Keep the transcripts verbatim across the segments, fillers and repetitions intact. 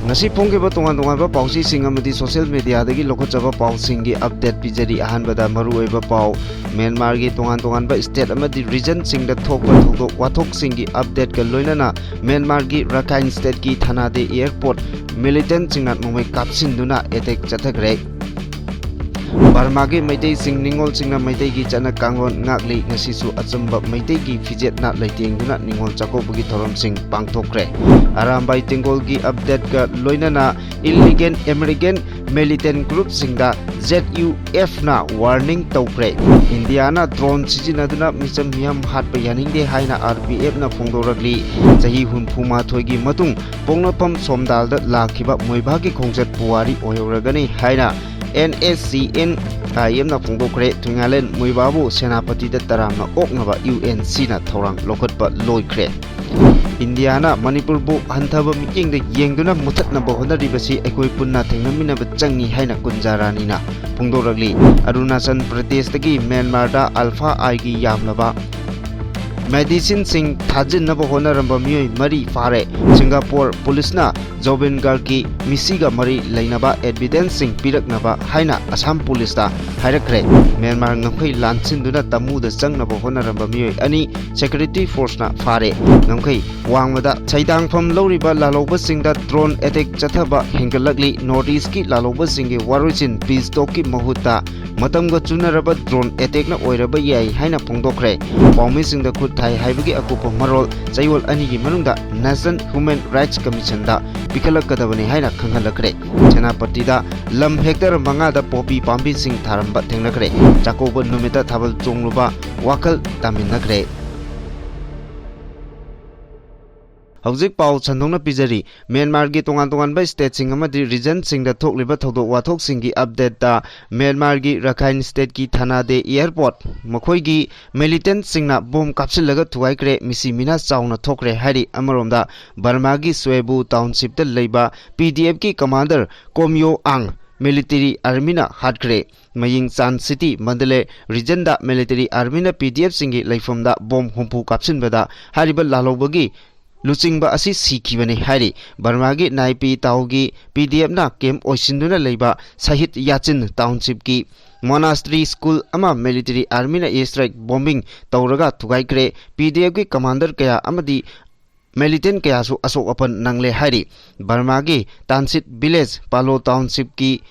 ꯉꯁꯤ ꯐꯣꯡꯈꯤꯕ ꯇꯣꯉꯥꯟ ꯇꯣꯉꯥꯟꯕ ꯄꯥꯎꯆꯦꯁꯤꯡ ꯑꯃꯗꯤ social mediaꯗꯒꯤ ꯂꯧꯈꯠꯆꯕ ꯄꯥꯎꯁꯤꯡꯒꯤ update ꯄꯤꯖꯔꯤ꯫ ꯑꯍꯥꯟꯕꯗ ꯃꯔꯨꯑꯣꯏꯕ ꯄꯥꯎ, ꯃ꯭ꯌꯥꯟꯃꯥꯔꯒꯤ ꯇꯣꯉꯥꯟ ꯇꯣꯉꯥꯟꯕ state ꯑꯃꯗꯤ regionꯁꯤꯡꯗ ꯊꯣꯛꯄ ꯊꯧꯗꯣꯛ ꯋꯥꯊꯣꯛꯁꯤꯡꯒꯤ updateꯀ ꯂꯣꯏꯅꯅ ꯃ꯭ꯌꯥꯟꯃꯥꯔꯒꯤ ꯔꯥꯈꯥꯏꯟ stateꯀꯤ ꯊꯅꯥꯗꯦ airport militantꯁꯤꯡꯅ ꯅꯣꯡꯃꯩ ꯀꯥꯞꯁꯤꯟꯗꯨꯅ attack ꯆꯠꯊꯈ꯭ꯔꯦ꯫ ꯕꯔꯃꯥꯒꯤ ꯃꯩꯇꯩꯁꯤꯡ ꯅꯤꯉꯣꯜꯁꯤꯡꯅ ꯃꯩꯇꯩꯒꯤ ꯆꯠꯅ ꯀꯥꯡꯂꯣꯟ ꯉꯥꯛꯂꯤ꯫ ꯉꯁꯤꯁꯨ ꯑꯆꯝꯕ ꯃꯩꯇꯩꯒꯤ ꯐꯤꯖꯦꯠꯅ ꯂꯩꯇꯦꯡꯗꯨꯅ ꯅꯤꯉꯣꯜ ꯆꯥꯛꯀꯧꯕꯒꯤ ꯊꯧꯔꯝꯁꯤꯡ ꯄꯥꯡꯊꯣꯛꯈ꯭ꯔꯦ꯫ ꯑꯔꯥꯝꯕꯥꯏ ꯇꯦꯡꯒꯣꯜꯒꯤ updateꯀ ꯂꯣꯏꯅꯅ illegal immigrant militant groupꯁꯤꯡꯗ ZUFꯅ warning ꯇꯧꯈ꯭ꯔꯦ꯫ ꯏꯟꯗꯤꯌꯥꯅ drone ꯁꯤꯖꯤꯟꯅꯗꯨꯅ ꯃꯤꯆꯝ ꯃꯤꯌꯥꯝ ꯍꯥꯠꯄ ꯌꯥꯅꯤꯡꯗꯦ ꯍꯥꯏꯅ RPFꯅ ꯐꯣꯡꯗꯣꯔꯛꯂꯤ꯫ ꯆꯍꯤ ꯍꯨꯝꯐꯨ ꯃꯥꯊꯣꯏꯒꯤ ꯃꯇꯨꯡ ꯄꯣꯛꯅꯐꯝ ꯁꯣꯝꯗꯥꯜꯗ ꯂꯥꯛꯈꯤꯕ ꯃꯣꯏꯕꯥꯒꯤ ꯈꯣꯡꯆꯠ ꯄꯨꯋꯥꯔꯤ ꯑꯣꯏꯍꯧꯔꯒꯅꯤ ꯍꯥꯏꯅ NSCN-IMꯅ ꯐꯣꯡꯗꯣꯛꯈ꯭ꯔꯦ꯫ ꯊꯨꯏꯉꯥꯂꯦꯟ ꯃꯣꯏꯕꯥꯕꯨ ꯁꯦꯅꯥꯄꯇꯤꯗ ꯇꯔꯥꯝꯅ ꯑꯣꯛꯅꯕ UNCꯅ ꯊꯧꯔꯥꯡ ꯂꯧꯈꯠꯄ ꯂꯣꯏꯈ꯭ꯔꯦ꯫ ꯏꯟꯗꯤꯌꯥꯅ ꯃꯅꯤꯄꯨꯔꯕꯨ ꯍꯟꯊꯕ ꯃꯤꯠꯌꯦꯡꯗ ꯌꯦꯡꯗꯨꯅ ꯃꯨꯊꯠꯅꯕ ꯍꯣꯠꯅꯔꯤꯕꯁꯤ ꯑꯩꯈꯣꯏ ꯄꯨꯟꯅ ꯊꯦꯡꯅꯃꯤꯟꯅꯕ ꯆꯪꯏ ꯍꯥꯏꯅ ꯀꯨꯟꯖꯥ ꯔꯥꯅꯤꯅ ꯐꯣꯡꯗꯣꯔꯛꯂꯤ꯫ ꯑꯔꯨꯅꯥꯆꯜ ꯄ꯭ꯔꯗꯦꯁꯇꯒꯤ ꯃ꯭ꯌꯥꯟꯃꯥꯔꯗ alpha Iꯒꯤ ꯌꯥꯝꯂꯕ medicineꯁꯤꯡ ꯊꯥꯖꯤꯟꯅꯕ ꯍꯣꯠꯅꯔꯝꯕ ꯃꯤꯑꯣꯏ ꯃꯔꯤ ꯐꯥꯔꯦ꯫ ꯁꯤꯡꯒꯥꯄꯣꯔ ꯄꯨꯂꯤꯁꯅ ꯖꯣꯕꯤꯟ ꯒꯥꯔꯒꯀꯤ ꯃꯤꯁꯤꯒ ꯃꯔꯤ ꯂꯩꯅꯕ evidenceꯁꯤꯡ ꯄꯤꯔꯛꯅꯕ ꯍꯥꯏꯅ ꯑꯁꯥꯝ ꯄꯨꯂꯤꯁꯇ ꯍꯥꯏꯔꯛꯈ꯭ꯔꯦ꯫ ꯃ꯭ꯌꯥꯟꯃꯥꯔ ꯉꯝꯈꯩ ꯂꯥꯟꯁꯤꯟꯗꯨꯅ ꯇꯃꯨꯗ ꯆꯪꯅꯕ ꯍꯣꯠꯅꯔꯝꯕ ꯃꯤꯑꯣꯏ ꯑꯅꯤ security forceꯅ ꯐꯥꯔꯦ꯫ ꯉꯝꯈꯩ ꯋꯥꯡꯃꯗ ꯁꯩꯗꯥꯡꯐꯝ ꯂꯧꯔꯤꯕ ꯂꯥꯜꯍꯧꯕꯁꯤꯡꯗ drone attack ꯆꯠꯊꯕ ꯍꯦꯟꯒꯠꯂꯛꯂꯤ꯫ North Eastꯀꯤ ꯂꯥꯜꯍꯧꯕꯁꯤꯡꯒꯤ ꯋꯥꯔꯣꯏꯁꯤꯟ peace talkꯀꯤ ꯃꯍꯨꯠꯇ ꯃꯇꯝꯒ ꯆꯨꯅꯔꯕ drone attackꯅ ꯑꯣꯏꯔꯕ ꯌꯥꯏ ꯍꯥꯏꯅ ꯐꯣꯡꯗꯣꯛꯈ꯭ꯔꯦ꯫ ꯄꯥꯎꯃꯤꯁꯤꯡꯗ ꯈꯨꯠ ꯊꯥꯏ ꯍꯥꯏꯕꯒꯤ ꯑꯀꯨꯞꯄ ꯃꯔꯣꯜ ꯆꯌꯣꯜ ꯑꯅꯤꯒꯤ ꯃꯅꯨꯡꯗ National Human Rights Commissionꯗ ꯄꯤꯈꯠꯂꯛꯀꯗꯕꯅꯤ ꯍꯥꯏꯅ ꯈꯪꯍꯜꯂꯛꯈ꯭ꯔꯦ꯫ ꯁꯦꯅꯥꯄꯇꯤꯗ ꯂꯝ hectare ꯃꯉꯥꯗ ꯄꯣꯄꯤ ꯄꯥꯝꯕꯤꯁꯤꯡ ꯊꯥꯔꯝꯕ ꯊꯦꯡꯅꯈ꯭ꯔꯦ꯫ ꯆꯥꯛꯀꯧꯕ ꯅꯨꯃꯤꯠꯇ ꯊꯥꯕꯜ ꯆꯣꯡꯂꯨꯕ ꯋꯥꯈꯜ ꯇꯥꯃꯤꯟꯅꯈ꯭ꯔꯦ꯫ ꯍꯧꯖꯤꯛ ꯄꯥꯎ ꯁꯟꯗꯣꯛꯅ ꯄꯤꯖꯔꯤ꯫ ꯃ꯭ꯌꯥꯟꯃꯥꯔꯒꯤ ꯇꯣꯉꯥꯟ ꯇꯣꯉꯥꯟꯕ stateꯁꯤꯡ ꯑꯃꯗꯤ regionꯁꯤꯡꯗ ꯊꯣꯛꯂꯤꯕ ꯊꯧꯗꯣꯛ ꯋꯥꯊꯣꯛꯁꯤꯡꯒꯤ updateꯇ, ꯃ꯭ꯌꯥꯟꯃꯥꯔꯒꯤ ꯔꯥꯈꯥꯏꯟ stateꯀꯤ ꯊꯅꯥꯗꯦ airport ꯃꯈꯣꯏꯒꯤ militantꯁꯤꯡꯅ bomb ꯀꯥꯞꯁꯤꯜꯂꯒ ꯊꯨꯒꯥꯏꯈ꯭ꯔꯦ꯫ ꯃꯤꯁꯤ ꯃꯤꯅꯥ ꯆꯥꯎꯅ ꯊꯣꯛꯈ꯭ꯔꯦ ꯍꯥꯏꯔꯤ꯫ ꯑꯃꯔꯣꯝꯗ ꯕꯔꯃꯥꯒꯤ ꯁ꯭ꯋꯦꯕꯨ townshipꯇ ꯂꯩꯕ PDFꯀꯤ commander ꯀꯣꯝꯌꯣ ꯑꯥꯡ military armyꯅ ꯍꯥꯠꯈ꯭ꯔꯦ꯫ ꯃꯌꯤꯡ ꯆꯥꯟ city, ꯃꯟꯗꯂꯦ regionꯗ military armyꯅ PDFꯁꯤꯡꯒꯤ ꯂꯩꯐꯝꯗ bomb ꯍꯨꯝꯐꯨ ꯀꯥꯞꯁꯤꯟꯕꯗ ꯍꯥꯏꯔꯤꯕ ꯂꯥꯜꯍꯧꯕꯒꯤ ꯂꯨꯆꯤꯡꯕ ꯑꯁꯤ ꯁꯤꯈꯤꯕꯅꯤ ꯍꯥꯏꯔꯤ꯫ ꯕꯔꯃꯥꯒꯤ ꯅꯥꯏꯄꯤ ꯇꯥꯎꯒꯤ ꯄꯤ ꯗꯤ ꯑꯦꯐꯅ ꯀꯦꯝꯞ ꯑꯣꯏꯁꯤꯟꯗꯨꯅ ꯂꯩꯕ ꯁꯍꯤꯗ ꯌꯥꯆꯤꯟ ꯇꯥꯎꯟꯁꯤꯞꯀꯤ ꯃꯣꯅꯥꯁꯇ꯭ꯔꯤ ꯁ꯭ꯀꯨꯜ ꯑꯃ ꯃꯤꯂꯤꯇꯔꯤ ꯑꯥꯔꯃꯤꯅ ꯑꯦꯌꯔ ꯁ꯭ꯇ꯭ꯔꯥꯏꯛ ꯕꯣꯝꯕꯤꯡ ꯇꯧꯔꯒ ꯊꯨꯒꯥꯏꯈ꯭ꯔꯦ꯫ ꯄꯤ ꯗꯤ ꯑꯦꯐꯀꯤ ꯀꯃꯥꯟꯗꯔ ꯀꯌꯥ ꯑꯃꯗꯤ ꯃꯤꯂꯤꯇꯦꯟ ꯀꯌꯥꯁꯨ ꯑꯁꯣꯛ ꯑꯄꯟ ꯅꯪꯂꯦ ꯍꯥꯏꯔꯤ꯫ ꯕꯔꯃꯥꯒꯤ ꯇꯥꯟꯁꯤꯠ ꯚꯤꯂꯦꯖ ꯄꯥꯂꯣ ꯇꯥꯎꯟꯁꯤꯞꯀꯤ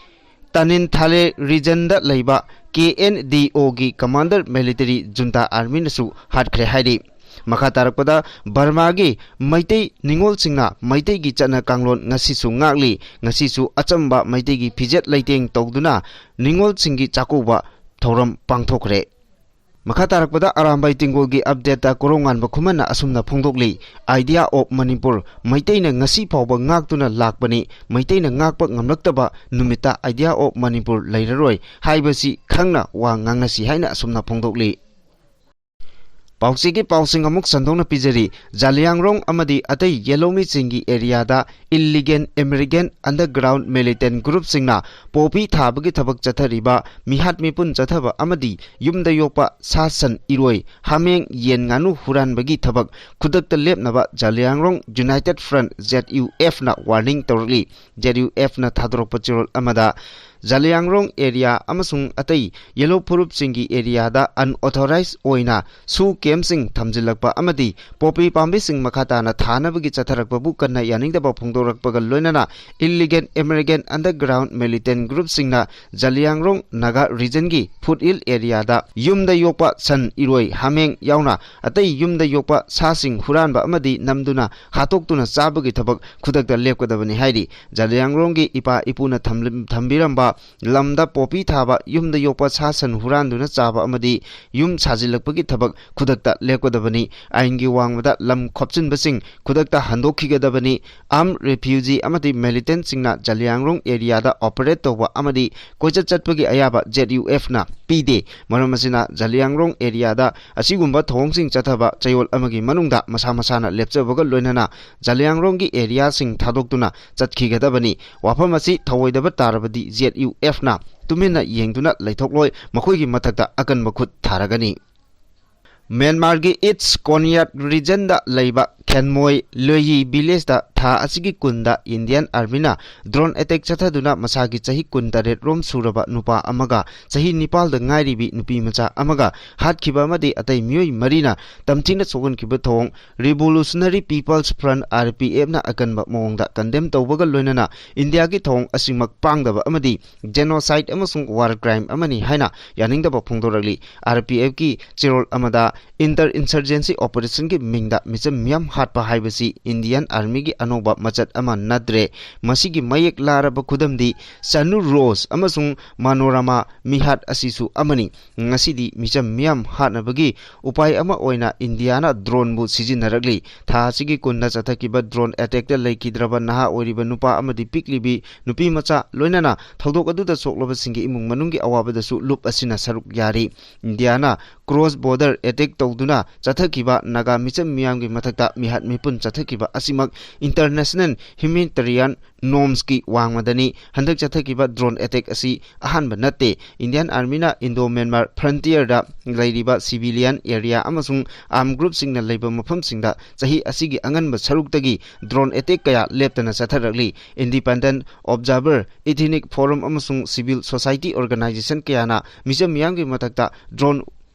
ꯇꯥꯅꯤꯟ ꯊꯥꯂꯦ ꯔꯤꯖꯟꯗ ꯂꯩꯕ ꯀꯦ ꯑꯦꯟ ꯗꯤ ꯑꯣꯒꯤ ꯀꯃꯥꯟꯗꯔ ꯃꯤꯂꯤꯇꯔꯤ ꯖꯨꯟꯇꯥ ꯑꯥꯔꯃꯤꯅꯁꯨ ꯍꯥꯠꯈ꯭ꯔꯦ ꯍꯥꯏꯔꯤ꯫ ꯃꯈꯥ ꯇꯥꯔꯛꯄꯗ, ꯕꯔꯃꯥꯒꯤ ꯃꯩꯇꯩ ꯅꯤꯉꯣꯜꯁꯤꯡꯅ ꯃꯩꯇꯩꯒꯤ ꯆꯠꯅ ꯀꯥꯡꯂꯣꯟ ꯉꯁꯤꯁꯨ ꯉꯥꯛꯂꯤ꯫ ꯉꯁꯤꯁꯨ ꯑꯆꯝꯕ ꯃꯩꯇꯩꯒꯤ ꯐꯤꯖꯦꯠ ꯂꯩꯇꯦꯡ ꯇꯧꯗꯨꯅ ꯅꯤꯉꯣꯜꯁꯤꯡꯒꯤ ꯆꯥꯛꯀꯧꯕ ꯊꯧꯔꯝ ꯄꯥꯡꯊꯣꯛꯈ꯭ꯔꯦ꯫ ꯃꯈꯥ ꯇꯥꯔꯛꯄꯗ ꯑꯔꯥꯝꯕꯥꯏ ꯇꯦꯡꯒꯣꯜꯒꯤ ꯑꯞꯗꯦꯠꯇ ꯀꯣꯔꯧꯉꯥꯟꯕ ꯈꯨꯃꯟꯅ ꯑꯁꯨꯝꯅ ꯐꯣꯡꯗꯣꯛꯂꯤ, "Idea of Manipur, ꯃꯩꯇꯩꯅ ꯉꯁꯤ ꯐꯥꯎꯕ ꯉꯥꯛꯇꯨꯅ ꯂꯥꯛꯄꯅꯤ꯫ ꯃꯩꯇꯩꯅ ꯉꯥꯛꯄ ꯉꯝꯂꯛꯇꯕ ꯅꯨꯃꯤꯠꯇ Idea of Manipur ꯂꯩꯔꯔꯣꯏ ꯍꯥꯏꯕꯁꯤ ꯈꯪꯅ ꯋꯥ ꯉꯥꯡꯅꯁꯤ" ꯍꯥꯏꯅ ꯑꯁꯨꯝꯅ ꯐꯣꯡꯗꯣꯛꯂꯤ꯫ ꯄꯥꯎꯆꯦꯒꯤ ꯄꯥꯎꯁꯤꯡ ꯑꯃꯨꯛ ꯁꯟꯗꯣꯛꯅ ꯄꯤꯖꯔꯤ꯫ ꯖꯥꯂꯤꯌꯥꯡꯔꯣꯡ ꯑꯃꯗꯤ ꯑꯇꯩ ꯌꯦꯂꯧꯃꯤꯁꯤꯡꯒꯤ ꯑꯦꯔꯤꯌꯥꯗ ꯏꯜꯂꯤꯒꯦꯜ ꯏꯃꯤꯒ꯭ꯔꯦꯟꯠ ꯑꯟꯗꯔꯒ꯭ꯔꯥꯎꯟ ꯃꯤꯂꯤꯇꯦꯟꯠ ꯒ꯭ꯔꯨꯞꯁꯤꯡꯅ ꯄꯣꯄꯤ ꯊꯥꯕꯒꯤ ꯊꯕꯛ ꯆꯠꯊꯔꯤꯕ ꯃꯤꯍꯥꯠ ꯃꯤꯄꯨꯟ ꯆꯠꯊꯕ ꯑꯃꯗꯤ ꯌꯨꯝꯗ ꯌꯣꯛꯄ ꯁꯥ ꯁꯟ, ꯏꯔꯣꯏ, ꯍꯥꯃꯦꯡ, ꯌꯦꯟ ꯉꯥꯅꯨ ꯍꯨꯔꯥꯟꯕꯒꯤ ꯊꯕꯛ ꯈꯨꯗꯛꯇ ꯂꯦꯞꯅꯕ Zeliangrong united front, Z U ꯑꯦꯐꯅ ꯋꯥꯔꯅꯤꯡ ꯇꯧꯔꯛꯂꯤ꯫ ꯖꯦꯗ ꯌꯨ ꯑꯦꯐꯅ ꯊꯥꯗꯣꯔꯛꯄ ꯆꯦꯔꯣꯜ ꯑꯃꯗ, ꯖꯥꯂꯤꯌꯥꯡꯔꯣꯡ ꯑꯦꯔꯤꯌꯥ ꯑꯃꯁꯨꯡ ꯑꯇꯩ ꯌꯦꯂꯧ ꯐꯨꯔꯨꯞꯁꯤꯡꯒꯤ ꯑꯦꯔꯤꯌꯥꯗ ꯑꯟꯑꯣꯊꯣꯔꯥꯏꯖ ꯑꯣꯏꯅ ꯁꯨ ꯀꯦꯝꯞꯁꯤꯡ ꯊꯝꯖꯤꯜꯂꯛꯄ ꯑꯃꯗꯤ ꯄꯣꯄꯤ ꯄꯥꯝꯕꯤꯁꯤꯡ ꯃꯈꯥ ꯇꯥꯅ ꯊꯥꯅꯕꯒꯤ ꯆꯠꯊꯔꯛꯄꯕꯨ ꯀꯟꯅ ꯌꯥꯅꯤꯡꯗꯕ ꯐꯣꯡꯗꯣꯔꯛꯄꯒ ꯂꯣꯏꯅꯅ ꯏꯜꯂꯤꯒꯦꯜ ꯏꯃꯤꯒ꯭ꯔꯦꯟꯠ ꯑꯟꯗꯔꯒ꯭ꯔꯥꯎꯟ ꯃꯤꯂꯤꯇꯦꯟꯠ ꯒ꯭ꯔꯨꯞꯁꯤꯡꯅ ꯖꯥꯂꯤꯌꯥꯡꯔꯣꯡ ꯅꯥꯒꯥ ꯔꯤꯖꯟꯒꯤ ꯐꯨꯠꯍꯤꯜ ꯑꯦꯔꯤꯌꯥꯗ ꯌꯨꯝꯗ ꯌꯣꯛꯄ ꯁꯟ, ꯏꯔꯣꯏ, ꯍꯥꯃꯦꯡ ꯌꯥꯎꯅ ꯑꯇꯩ ꯌꯨꯝꯗ ꯌꯣꯛꯄ ꯁꯥꯁꯤꯡ ꯍꯨꯔꯥꯟꯕ ꯑꯃꯗꯤ ꯅꯝꯗꯨꯅ ꯍꯥꯠꯇꯣꯛꯇꯨꯅ ꯆꯥꯕꯒꯤ ꯊꯕꯛ ꯈꯨꯗꯛꯇ ꯂꯦꯞꯀꯗꯕꯅꯤ ꯍꯥꯏꯔꯤ꯫ ꯖꯥꯂꯤꯌꯥꯡꯔꯣꯡꯒꯤ ꯏꯄꯥ ꯏꯄꯨꯅ ꯊꯝꯂꯝ-, ꯊꯝꯕꯤꯔꯝꯕ ꯂꯝꯗ ꯄꯣꯄꯤ ꯊꯥꯕ, ꯌꯨꯝꯗ ꯌꯣꯛꯄ ꯁꯥ ꯁꯟ ꯍꯨꯔꯥꯟꯗꯨꯅ ꯆꯥꯕ ꯑꯃꯗꯤ ꯌꯨꯝ ꯁꯥꯖꯤꯜꯂꯛꯄꯒꯤ ꯊꯕꯛ ꯈꯨꯗꯛꯇ ꯂꯦꯞꯀꯗꯕꯅꯤ꯫ ꯑꯥꯏꯟꯒꯤ ꯋꯥꯡꯃꯗ ꯂꯝ ꯈꯣꯞꯆꯤꯟꯕꯁꯤꯡ ꯈꯨꯗꯛꯇ ꯍꯟꯗꯣꯛꯈꯤꯒꯗꯕꯅꯤ꯫ ꯑꯥꯔꯝ ꯔꯦꯐ꯭ꯌꯨꯖꯤ ꯑꯃꯗꯤ ꯃꯤꯂꯤꯇꯦꯟꯠꯁꯤꯡꯅ ꯖꯥꯂꯤꯌꯥꯡꯔꯣꯡ ꯑꯦꯔꯤꯌꯥꯗ ꯑꯣꯄꯔꯦꯠ ꯇꯧꯕ ꯑꯃꯗꯤ ꯀꯣꯏꯆꯠ ꯆꯠꯄꯒꯤ ꯑꯌꯥꯕ ꯖꯦꯗ ꯌꯨ ꯑꯦꯐꯅ ꯄꯤꯗꯦ꯫ ꯃꯔꯝ ꯑꯁꯤꯅ ꯖꯥꯂꯤꯌꯥꯡꯔꯣꯡ ꯑꯦꯔꯤꯌꯥꯗ ꯑꯁꯤꯒꯨꯝꯕ ꯊꯧꯑꯣꯡꯁꯤꯡ ꯆꯠꯊꯕ ꯆꯌꯣꯜ ꯑꯃꯒꯤ ꯃꯅꯨꯡꯗ ꯃꯁꯥ ꯃꯁꯥꯅ ꯂꯦꯞꯆꯕꯒ ꯂꯣꯏꯅꯅ ꯖꯥꯂꯤꯌꯥꯡꯔꯣꯡꯒꯤ ꯑꯦꯔꯤꯌꯥꯁꯤꯡ ꯊꯥꯗꯣꯛꯇꯨꯅ ꯆꯠꯈꯤꯒꯗꯕꯅꯤ꯫ ꯋꯥꯐꯝ ꯑꯁꯤ ꯊꯧꯑꯣꯏꯗꯕ ꯇꯥꯔꯕꯗꯤ ꯖꯦꯗ ꯌꯨ ꯑꯦꯐꯅ ꯇꯨꯃꯤꯟꯅ ꯌꯦꯡꯗꯨꯅ ꯂꯩꯊꯣꯛꯂꯣꯏ, ꯃꯈꯣꯏꯒꯤ ꯃꯊꯛꯇ ꯑꯀꯟꯕ ꯈꯨꯠ ꯊꯥꯔꯒꯅꯤ꯫ ꯃ꯭ꯌꯥꯟꯃꯥꯔꯒꯤ ꯏꯁ꯭ꯠ ꯀꯣꯟꯌꯥꯠ ꯔꯤꯖꯟꯗ ꯂꯩꯕ ꯇꯟꯃꯣꯏ ꯂꯣꯏꯌꯤ ꯚꯤꯂꯦꯖꯇ ꯊꯥ ꯑꯁꯤꯒꯤ ꯀꯨꯟꯗ ꯏꯟꯗꯤꯌꯟ ꯑꯥꯔꯃꯤꯅ ꯗ꯭ꯔꯣꯟ ꯑꯦꯇꯦꯛ ꯆꯠꯊꯗꯨꯅ ꯃꯁꯥꯒꯤ ꯆꯍꯤ ꯀꯨꯟꯇꯔꯦꯠ ꯔꯣꯝ ꯁꯨꯔꯕ ꯅꯨꯄꯥ ꯑꯃꯒ ꯆꯍꯤ ꯅꯤꯄꯥꯜꯗ ꯉꯥꯏꯔꯤꯕꯤ ꯅꯨꯄꯤ ꯃꯆꯥ ꯑꯃꯒ ꯍꯥꯠꯈꯤꯕ ꯑꯃꯗꯤ ꯑꯇꯩ ꯃꯤꯑꯣꯏ ꯃꯔꯤꯅ ꯇꯝꯊꯤꯅ ꯁꯣꯛꯍꯟꯈꯤꯕ ꯊꯧꯑꯣꯡ Revolutionary People's Front, R P F ꯅ ꯑꯀꯟꯕ ꯃꯑꯣꯡꯗ ꯀꯟꯗꯦꯝ ꯇꯧꯕꯒ ꯂꯣꯏꯅꯅ ꯏꯟꯗꯤꯌꯥꯒꯤ ꯊꯧꯑꯣꯡ ꯑꯁꯤꯃꯛ ꯄꯥꯡꯗꯕ ꯑꯃꯗꯤ genocide ꯑꯃꯁꯨꯡ war crime ꯑꯃꯅꯤ ꯍꯥꯏꯅ ꯌꯥꯅꯤꯡꯗꯕ ꯐꯣꯡꯗꯣꯔꯛꯂꯤ꯫ R P F ꯀꯤ ꯆꯦꯔꯣꯜ ꯑꯃꯗ ꯏꯟꯇꯔ ꯏꯟꯁꯔꯖꯦꯟꯁꯤ ꯑꯣꯄꯔꯦꯁꯟꯒꯤ ꯃꯤꯡꯗ ꯃꯤꯆꯝ ꯃꯤꯌꯥꯝ ꯍꯥꯠꯄ ꯍꯥꯏꯕꯁꯤ ꯏꯟꯗꯤꯌꯟ ꯑꯥꯔꯃꯤꯒꯤ ꯑꯅꯧꯕ ꯃꯆꯠ ꯑꯃ ꯅꯠꯇ꯭ꯔꯦ꯫ ꯃꯁꯤꯒꯤ ꯃꯌꯦꯛ ꯂꯥꯔꯕ ꯈꯨꯗꯝꯗꯤ ꯆꯅꯨ ꯔꯣꯖ ꯑꯃꯁꯨꯡ ꯃꯅꯣꯔꯃꯥ ꯃꯤꯍꯥꯠ ꯑꯁꯤꯁꯨ ꯑꯃꯅꯤ꯫ ꯉꯁꯤꯗꯤ ꯃꯤꯆꯝ ꯃꯤꯌꯥꯝ ꯍꯥꯠꯅꯕꯒꯤ ꯎꯄꯥꯏ ꯑꯃ ꯑꯣꯏꯅ ꯏꯟꯗꯤꯌꯥꯅ ꯗ꯭ꯔꯣꯟꯕꯨ ꯁꯤꯖꯤꯟꯅꯔꯛꯂꯤ꯫ ꯊꯥ ꯑꯁꯤꯒꯤ ꯀꯨꯟꯗ ꯆꯠꯊꯈꯤꯕ ꯗ꯭ꯔꯣꯟ ꯑꯦꯇꯦꯛꯇ ꯂꯩꯈꯤꯗ꯭ꯔꯕ ꯅꯍꯥ ꯑꯣꯏꯔꯤꯕ ꯅꯨꯄꯥ ꯑꯃꯗꯤ ꯄꯤꯛꯂꯤꯕꯤ ꯅꯨꯄꯤ ꯃꯆꯥ ꯂꯣꯏꯅꯅ ꯊꯧꯗꯣꯛ ꯑꯗꯨꯗ ꯁꯣꯛꯂꯕꯁꯤꯡꯒꯤ ꯏꯃꯨꯡ ꯃꯅꯨꯡꯒꯤ ꯑꯋꯥꯕꯗꯁꯨ ꯂꯨꯞ ꯑꯁꯤꯅ ꯁꯔꯨꯛ ꯌꯥꯔꯤ꯫ ꯏꯟꯗꯤꯌꯥꯅ ꯀ꯭ꯔꯣꯁ ꯕꯣꯔꯗꯔ ꯑꯦꯇꯦꯛ ꯇꯧꯗꯨꯅ ꯆꯠꯊꯈꯤꯕ ꯅꯥꯒꯥ ꯃꯤꯆꯝ ꯃꯤꯌꯥꯝꯒꯤ ꯃꯊꯛꯇ ꯃꯤꯍꯥꯠ ꯃꯤꯄꯨꯟ ꯆꯠꯊꯈꯤꯕ ꯑꯁꯤꯃꯛ ꯏꯟꯇꯔꯅꯦꯁꯅꯦꯜ ꯍ꯭ꯌꯨꯃꯦꯅꯤꯇꯔꯤꯌꯥꯟ ꯅꯣꯔꯝꯁꯀꯤ ꯋꯥꯡꯃꯗꯅꯤ꯫ ꯍꯟꯗꯛ ꯆꯠꯊꯈꯤꯕ ꯗ꯭ꯔꯣꯟ ꯑꯦꯇꯦꯛ ꯑꯁꯤ ꯑꯍꯥꯟꯕ ꯅꯠꯇꯦ꯫ ꯏꯟꯗꯤꯌꯟ ꯑꯥꯔꯃꯤꯅ ꯏꯟꯗꯣ ꯃ꯭ꯌꯥꯟꯃꯥꯔ ꯐ꯭ꯔꯟꯇꯤꯌꯔꯗ ꯂꯩꯔꯤꯕ ꯁꯤꯚꯤꯂꯤꯌꯟ ꯑꯦꯔꯤꯌꯥ ꯑꯃꯁꯨꯡ ꯑꯥꯔꯝ ꯒ꯭ꯔꯨꯞꯁꯤꯡꯅ ꯂꯩꯕ ꯃꯐꯝꯁꯤꯡꯗ ꯆꯍꯤ ꯑꯁꯤꯒꯤ ꯑꯉꯟꯕ ꯁꯔꯨꯛꯇꯒꯤ ꯗ꯭ꯔꯣꯟ ꯑꯦꯇꯦꯛ ꯀꯌꯥ ꯂꯦꯞꯇꯅ ꯆꯠꯊꯔꯛꯂꯤ꯫ ꯏꯟꯗꯤꯄꯦꯟꯗꯦꯟꯠ ꯑꯣꯕꯖꯥꯔꯚꯔ, ꯏꯊꯤꯅꯤꯛ ꯐꯣꯔꯝ ꯑꯃꯁꯨꯡ ꯁꯤꯚꯤꯜ ꯁꯣꯁꯥꯏꯇꯤ ꯑꯣꯔꯒꯅꯥꯏꯖꯦꯁꯟ ꯀꯌꯥꯅ ꯃꯤꯆꯝ ꯃꯤꯌꯥꯝꯒꯤ ꯃꯊꯛꯇ ꯗ꯭ꯔꯣꯟ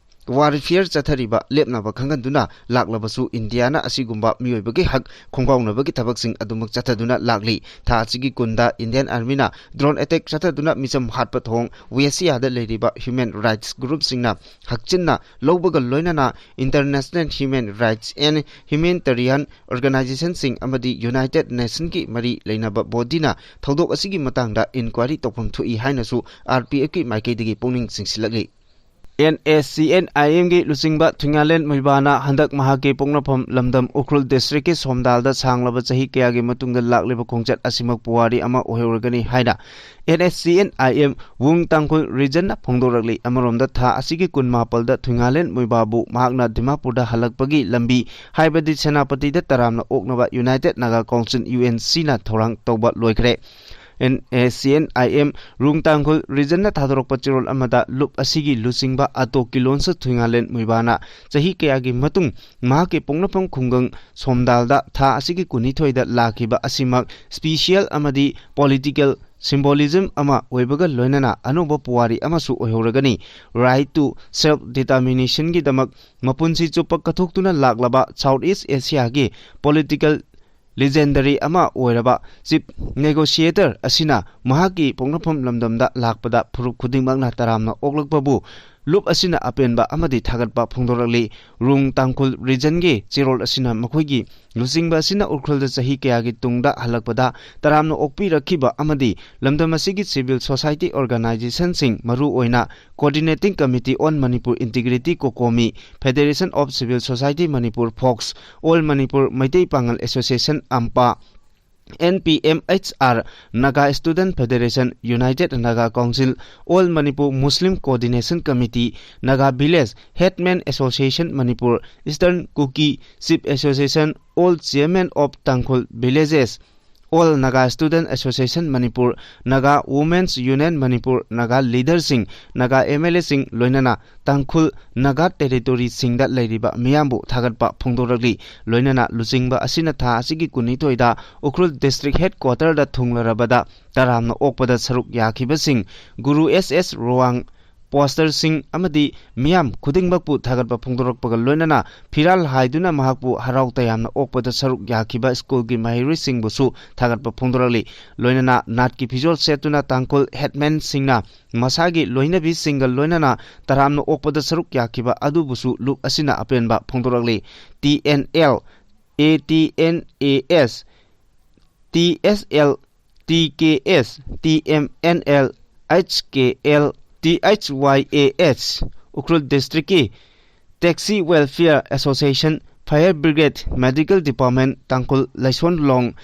ꯋꯥꯔꯐꯤꯌꯔ ꯆꯠꯊꯔꯤꯕ ꯂꯦꯞꯅꯕ ꯈꯪꯍꯟꯗꯨꯅ ꯂꯥꯛꯂꯕꯁꯨ, ꯏꯟꯗꯤꯌꯥꯅ ꯑꯁꯤꯒꯨꯝꯕ ꯃꯤꯑꯣꯏꯕꯒꯤ ꯍꯛ ꯈꯣꯡꯒꯥꯎꯅꯕꯒꯤ ꯊꯕꯛꯁꯤꯡ ꯑꯗꯨꯃꯛ ꯆꯠꯊꯗꯨꯅ ꯂꯥꯛꯂꯤ꯫ ꯊꯥ ꯑꯁꯤꯒꯤ ꯀꯨꯟꯗ ꯏꯟꯗꯤꯌꯟ ꯑꯥꯔꯃꯤꯅ ꯗ꯭ꯔꯣꯟ ꯑꯦꯇꯦꯛ ꯆꯠꯊꯗꯨꯅ ꯃꯤꯆꯝ ꯍꯥꯠꯄ ꯊꯧꯑꯣꯡ ꯋꯦꯁꯤꯌꯥꯗ ꯂꯩꯔꯤꯕ ꯍ꯭ꯌꯨꯃꯦꯟ ꯔꯥꯏꯠꯁ ꯒ꯭ꯔꯨꯞꯁꯤꯡꯅ ꯍꯛꯆꯤꯟꯅ ꯂꯧꯕꯒ ꯂꯣꯏꯅꯅ ꯏꯟꯇꯔꯅꯦꯁꯅꯦꯜ ꯍ꯭ꯌꯨꯃꯦꯟ ꯔꯥꯏꯠꯁ ꯑꯦꯟ ꯍ꯭ꯌꯨꯃꯦꯅꯤꯇꯔꯤꯌꯟ ꯑꯣꯔꯒꯅꯥꯏꯖꯦꯁꯟꯁꯤꯡ ꯑꯃꯗꯤ ꯌꯨꯅꯥꯏꯇꯦꯗ ꯅꯦꯁꯟꯒꯤ ꯃꯔꯤ ꯂꯩꯅꯕ ꯕꯣꯗꯤꯅ ꯊꯧꯗꯣꯛ ꯑꯁꯤꯒꯤ ꯃꯇꯥꯡꯗ ꯏꯟꯀ꯭ꯋꯥꯏꯔꯤ ꯇꯧꯐꯝ ꯊꯣꯛꯏ ꯍꯥꯏꯅꯁꯨ ꯑꯥꯔ ꯄꯤ ꯑꯦꯐꯀꯤ ꯃꯥꯏꯀꯩꯗꯒꯤ ꯄꯨꯛꯅꯤꯡ ꯆꯤꯡꯁꯤꯜꯂꯛꯂꯤ꯫ ꯑꯦꯟ ꯑꯦꯁ ꯁꯤ ꯑꯦꯟ ꯑꯥꯏ ꯑꯦꯝꯒꯤ ꯂꯨꯆꯤꯡꯕ ꯊꯨꯏꯉꯥꯂꯦꯟ ꯃꯣꯏꯕꯥꯅ ꯍꯟꯗꯛ ꯃꯍꯥꯛꯀꯤ ꯄꯣꯛꯅꯐꯝ ꯂꯝꯗꯝ ꯎꯈ꯭ꯔꯨꯜ ꯗꯤꯁꯇ꯭ꯔꯤꯛꯀꯤ ꯁꯣꯝꯗꯥꯜꯗ ꯁꯥꯡꯂꯕ ꯆꯍꯤ ꯀꯌꯥꯒꯤ ꯃꯇꯨꯡꯗ ꯂꯥꯛꯂꯤꯕ ꯈꯣꯡꯆꯠ ꯑꯁꯤꯃꯛ ꯄꯨꯋꯥꯔꯤ ꯑꯃ ꯑꯣꯏꯍꯧꯔꯒꯅꯤ ꯍꯥꯏꯅ and S C and I M ꯋꯨꯡ ꯇꯥꯡꯈꯨꯜ ꯔꯤꯖꯟꯅ ꯐꯣꯡꯗꯣꯔꯛꯂꯤ꯫ ꯑꯃꯔꯣꯝꯗ, ꯊꯥ ꯑꯁꯤꯒꯤ ꯀꯨꯟꯃꯥꯄꯜꯗ ꯊꯨꯏꯉꯥꯂꯦꯟ ꯃꯣꯏꯕꯥꯕꯨ ꯃꯍꯥꯛꯅ ꯗꯤꯃꯥꯄꯨꯔꯗ ꯍꯜꯂꯛꯄꯒꯤ ꯂꯝꯕꯤ, ꯍꯥꯏꯕꯗꯤ ꯁꯦꯅꯥꯄꯇꯤꯗ ꯇꯔꯥꯝꯅ ꯑꯣꯛꯅꯕ united Naga council, U N ꯁꯤꯅ ꯊꯧꯔꯥꯡ ꯇꯧꯕ ꯂꯣꯏꯈ꯭ꯔꯦ꯫ ꯑꯦꯟ ꯑꯦ ꯁꯤ ꯑꯦꯟ ꯑꯥꯏ ꯑꯦꯝ ꯔꯨꯡ ꯇꯥꯡꯈꯨꯜ ꯔꯤꯖꯟꯅ ꯊꯥꯗꯣꯔꯛꯄ ꯆꯦꯔꯣꯜ ꯑꯃꯗ ꯂꯨꯞ ꯑꯁꯤꯒꯤ ꯂꯨꯆꯤꯡꯕ ꯑꯇꯣ ꯀꯤꯂꯣꯟꯁ ꯊꯨꯏꯉꯥꯂꯦꯟ ꯃꯨꯏꯕꯥꯅ ꯆꯍꯤ ꯀꯌꯥꯒꯤ ꯃꯇꯨꯡ ꯃꯍꯥꯛꯀꯤ ꯄꯣꯛꯅꯐꯝ ꯈꯨꯡꯒꯪ ꯁꯣꯝꯗꯥꯜꯗ ꯊꯥ ꯑꯁꯤꯒꯤ ꯀꯨꯟꯅꯤꯊꯣꯏꯗ ꯂꯥꯛꯈꯤꯕ ꯑꯁꯤꯃꯛ ꯁ꯭ꯄꯤꯁꯤꯌꯦꯜ ꯑꯃꯗꯤ ꯄꯣꯂꯤꯇꯤꯀꯦꯜ ꯁꯤꯝꯕꯣꯂꯤꯖꯝ ꯑꯃ ꯑꯣꯏꯕꯒ ꯂꯣꯏꯅꯅ ꯑꯅꯧꯕ ꯄꯨꯋꯥꯔꯤ ꯑꯃꯁꯨ ꯑꯣꯏꯍꯧꯔꯒꯅꯤ꯫ Right to self determinationꯒꯤꯗꯃꯛ ꯃꯄꯨꯟꯁꯤ ꯆꯨꯞꯄ ꯀꯠꯊꯣꯛꯇꯨꯅ ꯂꯥꯛꯂꯕ ꯁꯥꯎꯠ ꯏꯁ ꯑꯦꯁꯤꯌꯥꯒꯤ ꯄꯣꯂꯤꯇꯤꯀꯦꯜ ꯂꯤꯖꯦꯟꯗꯔꯤ ꯑꯃ ꯑꯣꯏꯔꯕ ꯆꯤꯐ ꯅꯦꯒꯣꯁꯤꯌꯦꯇꯔ ꯑꯁꯤꯅ ꯃꯍꯥꯛꯀꯤ ꯄꯣꯛꯅꯐꯝ ꯂꯝꯗꯝꯗ ꯂꯥꯛꯄꯗ ꯐꯨꯔꯨꯞ ꯈꯨꯗꯤꯡꯃꯛꯅ ꯇꯔꯥꯝꯅ ꯑꯣꯛꯂꯛꯄꯕꯨ ꯂꯨꯞ ꯑꯁꯤꯅ ꯑꯄꯦꯟꯕ ꯑꯃꯗꯤ ꯊꯥꯒꯠꯄ ꯐꯣꯡꯗꯣꯔꯛꯂꯤ꯫ ꯔꯨꯡ ꯇꯥꯡꯈꯨꯜ ꯔꯤꯖꯟꯒꯤ ꯆꯦꯔꯣꯜ ꯑꯁꯤꯅ ꯃꯈꯣꯏꯒꯤ ꯂꯨꯆꯤꯡꯕ ꯑꯁꯤꯅ ꯎꯈ꯭ꯔꯨꯜꯗ ꯆꯍꯤ ꯀꯌꯥꯒꯤ ꯇꯨꯡꯗ ꯍꯜꯂꯛꯄꯗ ꯇꯔꯥꯝꯅ ꯑꯣꯛꯄꯤꯔꯛꯈꯤꯕ ꯑꯃꯗꯤ ꯂꯝꯗꯝ ꯑꯁꯤꯒꯤ civil society organizationꯁꯤꯡ, ꯃꯔꯨꯑꯣꯏꯅ Coordinating Committee on Manipur Integrity, COCOMI, Federation of Civil Society Manipur, FOCS, All Manipur Meitei Pangal Association, AMPA, N P M H R, Naga Student Federation, United Naga Council, All Manipur Muslim Coordination Committee, Naga Village Headman Association Manipur, Eastern Kuki Chief Association, All Chairman of Tangkhul Villages, All Naga Student Association Manipur, Naga Women's Union Manipur, Naga leaderꯁꯤꯡ, Naga M L Aꯁꯤꯡ, ꯂꯣꯏꯅꯅ ꯇꯥꯡꯈꯨꯜ ꯅꯥꯒꯥ ꯇꯦꯔꯤꯇꯣꯔꯤꯁꯤꯡꯗ ꯂꯩꯔꯤꯕ ꯃꯤꯌꯥꯝꯕꯨ ꯊꯥꯒꯠꯄ ꯐꯣꯡꯗꯣꯔꯛꯂꯤ꯫ ꯂꯣꯏꯅꯅ ꯂꯨꯆꯤꯡꯕ ꯑꯁꯤꯅ ꯊꯥ ꯑꯁꯤꯒꯤ ꯀꯨꯟꯅꯤꯊꯣꯏꯗ Ukhrul district ꯍꯦꯗꯀ꯭ꯋꯥꯇꯔꯗ ꯊꯨꯡꯂꯔꯕꯗ ꯇꯔꯥꯝꯅ ꯑꯣꯛꯄꯗ ꯁꯔꯨꯛ ꯌꯥꯈꯤꯕꯁꯤꯡ ꯒꯨꯔꯨ ꯑꯦꯁ ꯑꯦꯁ ꯔꯣꯋꯥꯡ, ꯄꯥꯁꯇꯔꯁꯤꯡ ꯑꯃꯗꯤ ꯃꯤꯌꯥꯝ ꯈꯨꯗꯤꯡꯃꯛꯄꯨ ꯊꯥꯒꯠꯄ ꯐꯣꯡꯗꯣꯔꯛꯄꯒ ꯂꯣꯏꯅꯅ ꯐꯤꯔꯥꯜ ꯍꯥꯏꯗꯨꯅ ꯃꯍꯥꯛꯄꯨ ꯍꯔꯥꯎ ꯇꯌꯥꯝꯅ ꯑꯣꯛꯄꯗ ꯁꯔꯨꯛ ꯌꯥꯈꯤꯕ ꯁ꯭ꯀꯨꯜꯒꯤ ꯃꯍꯩꯔꯣꯏꯁꯤꯡꯕꯨꯁꯨ ꯊꯥꯒꯠꯄ ꯐꯣꯡꯗꯣꯔꯛꯂꯤ꯫ ꯂꯣꯏꯅꯅ ꯅꯥꯠꯀꯤ ꯐꯤꯖꯣꯜ ꯁꯦꯠꯇꯨꯅ ꯇꯥꯡꯈꯨꯜ ꯍꯦꯗꯃꯦꯟꯁꯤꯡꯅ ꯃꯁꯥꯒꯤ ꯂꯣꯏꯅꯕꯤꯁꯤꯡꯒ ꯂꯣꯏꯅꯅ ꯇꯔꯥꯝꯅ ꯑꯣꯛꯄꯗ ꯁꯔꯨꯛ ꯌꯥꯈꯤꯕ ꯑꯗꯨꯕꯨꯁꯨ ꯂꯨꯞ ꯑꯁꯤꯅ ꯑꯄꯦꯟꯕ ꯐꯣꯡꯗꯣꯔꯛꯂꯤ꯫ T N L, A T N A S, T S L, T K S, T M N L, H K L, T H Y A S, Ukhrul ꯗꯤꯁꯇ꯭ꯔꯤꯛꯀꯤ Taxi Welfare Association, Fire Brigade, Medical Department, ꯇꯥꯡꯈꯨꯜ ꯂꯥꯏꯁꯣꯟ ꯂꯣꯡ,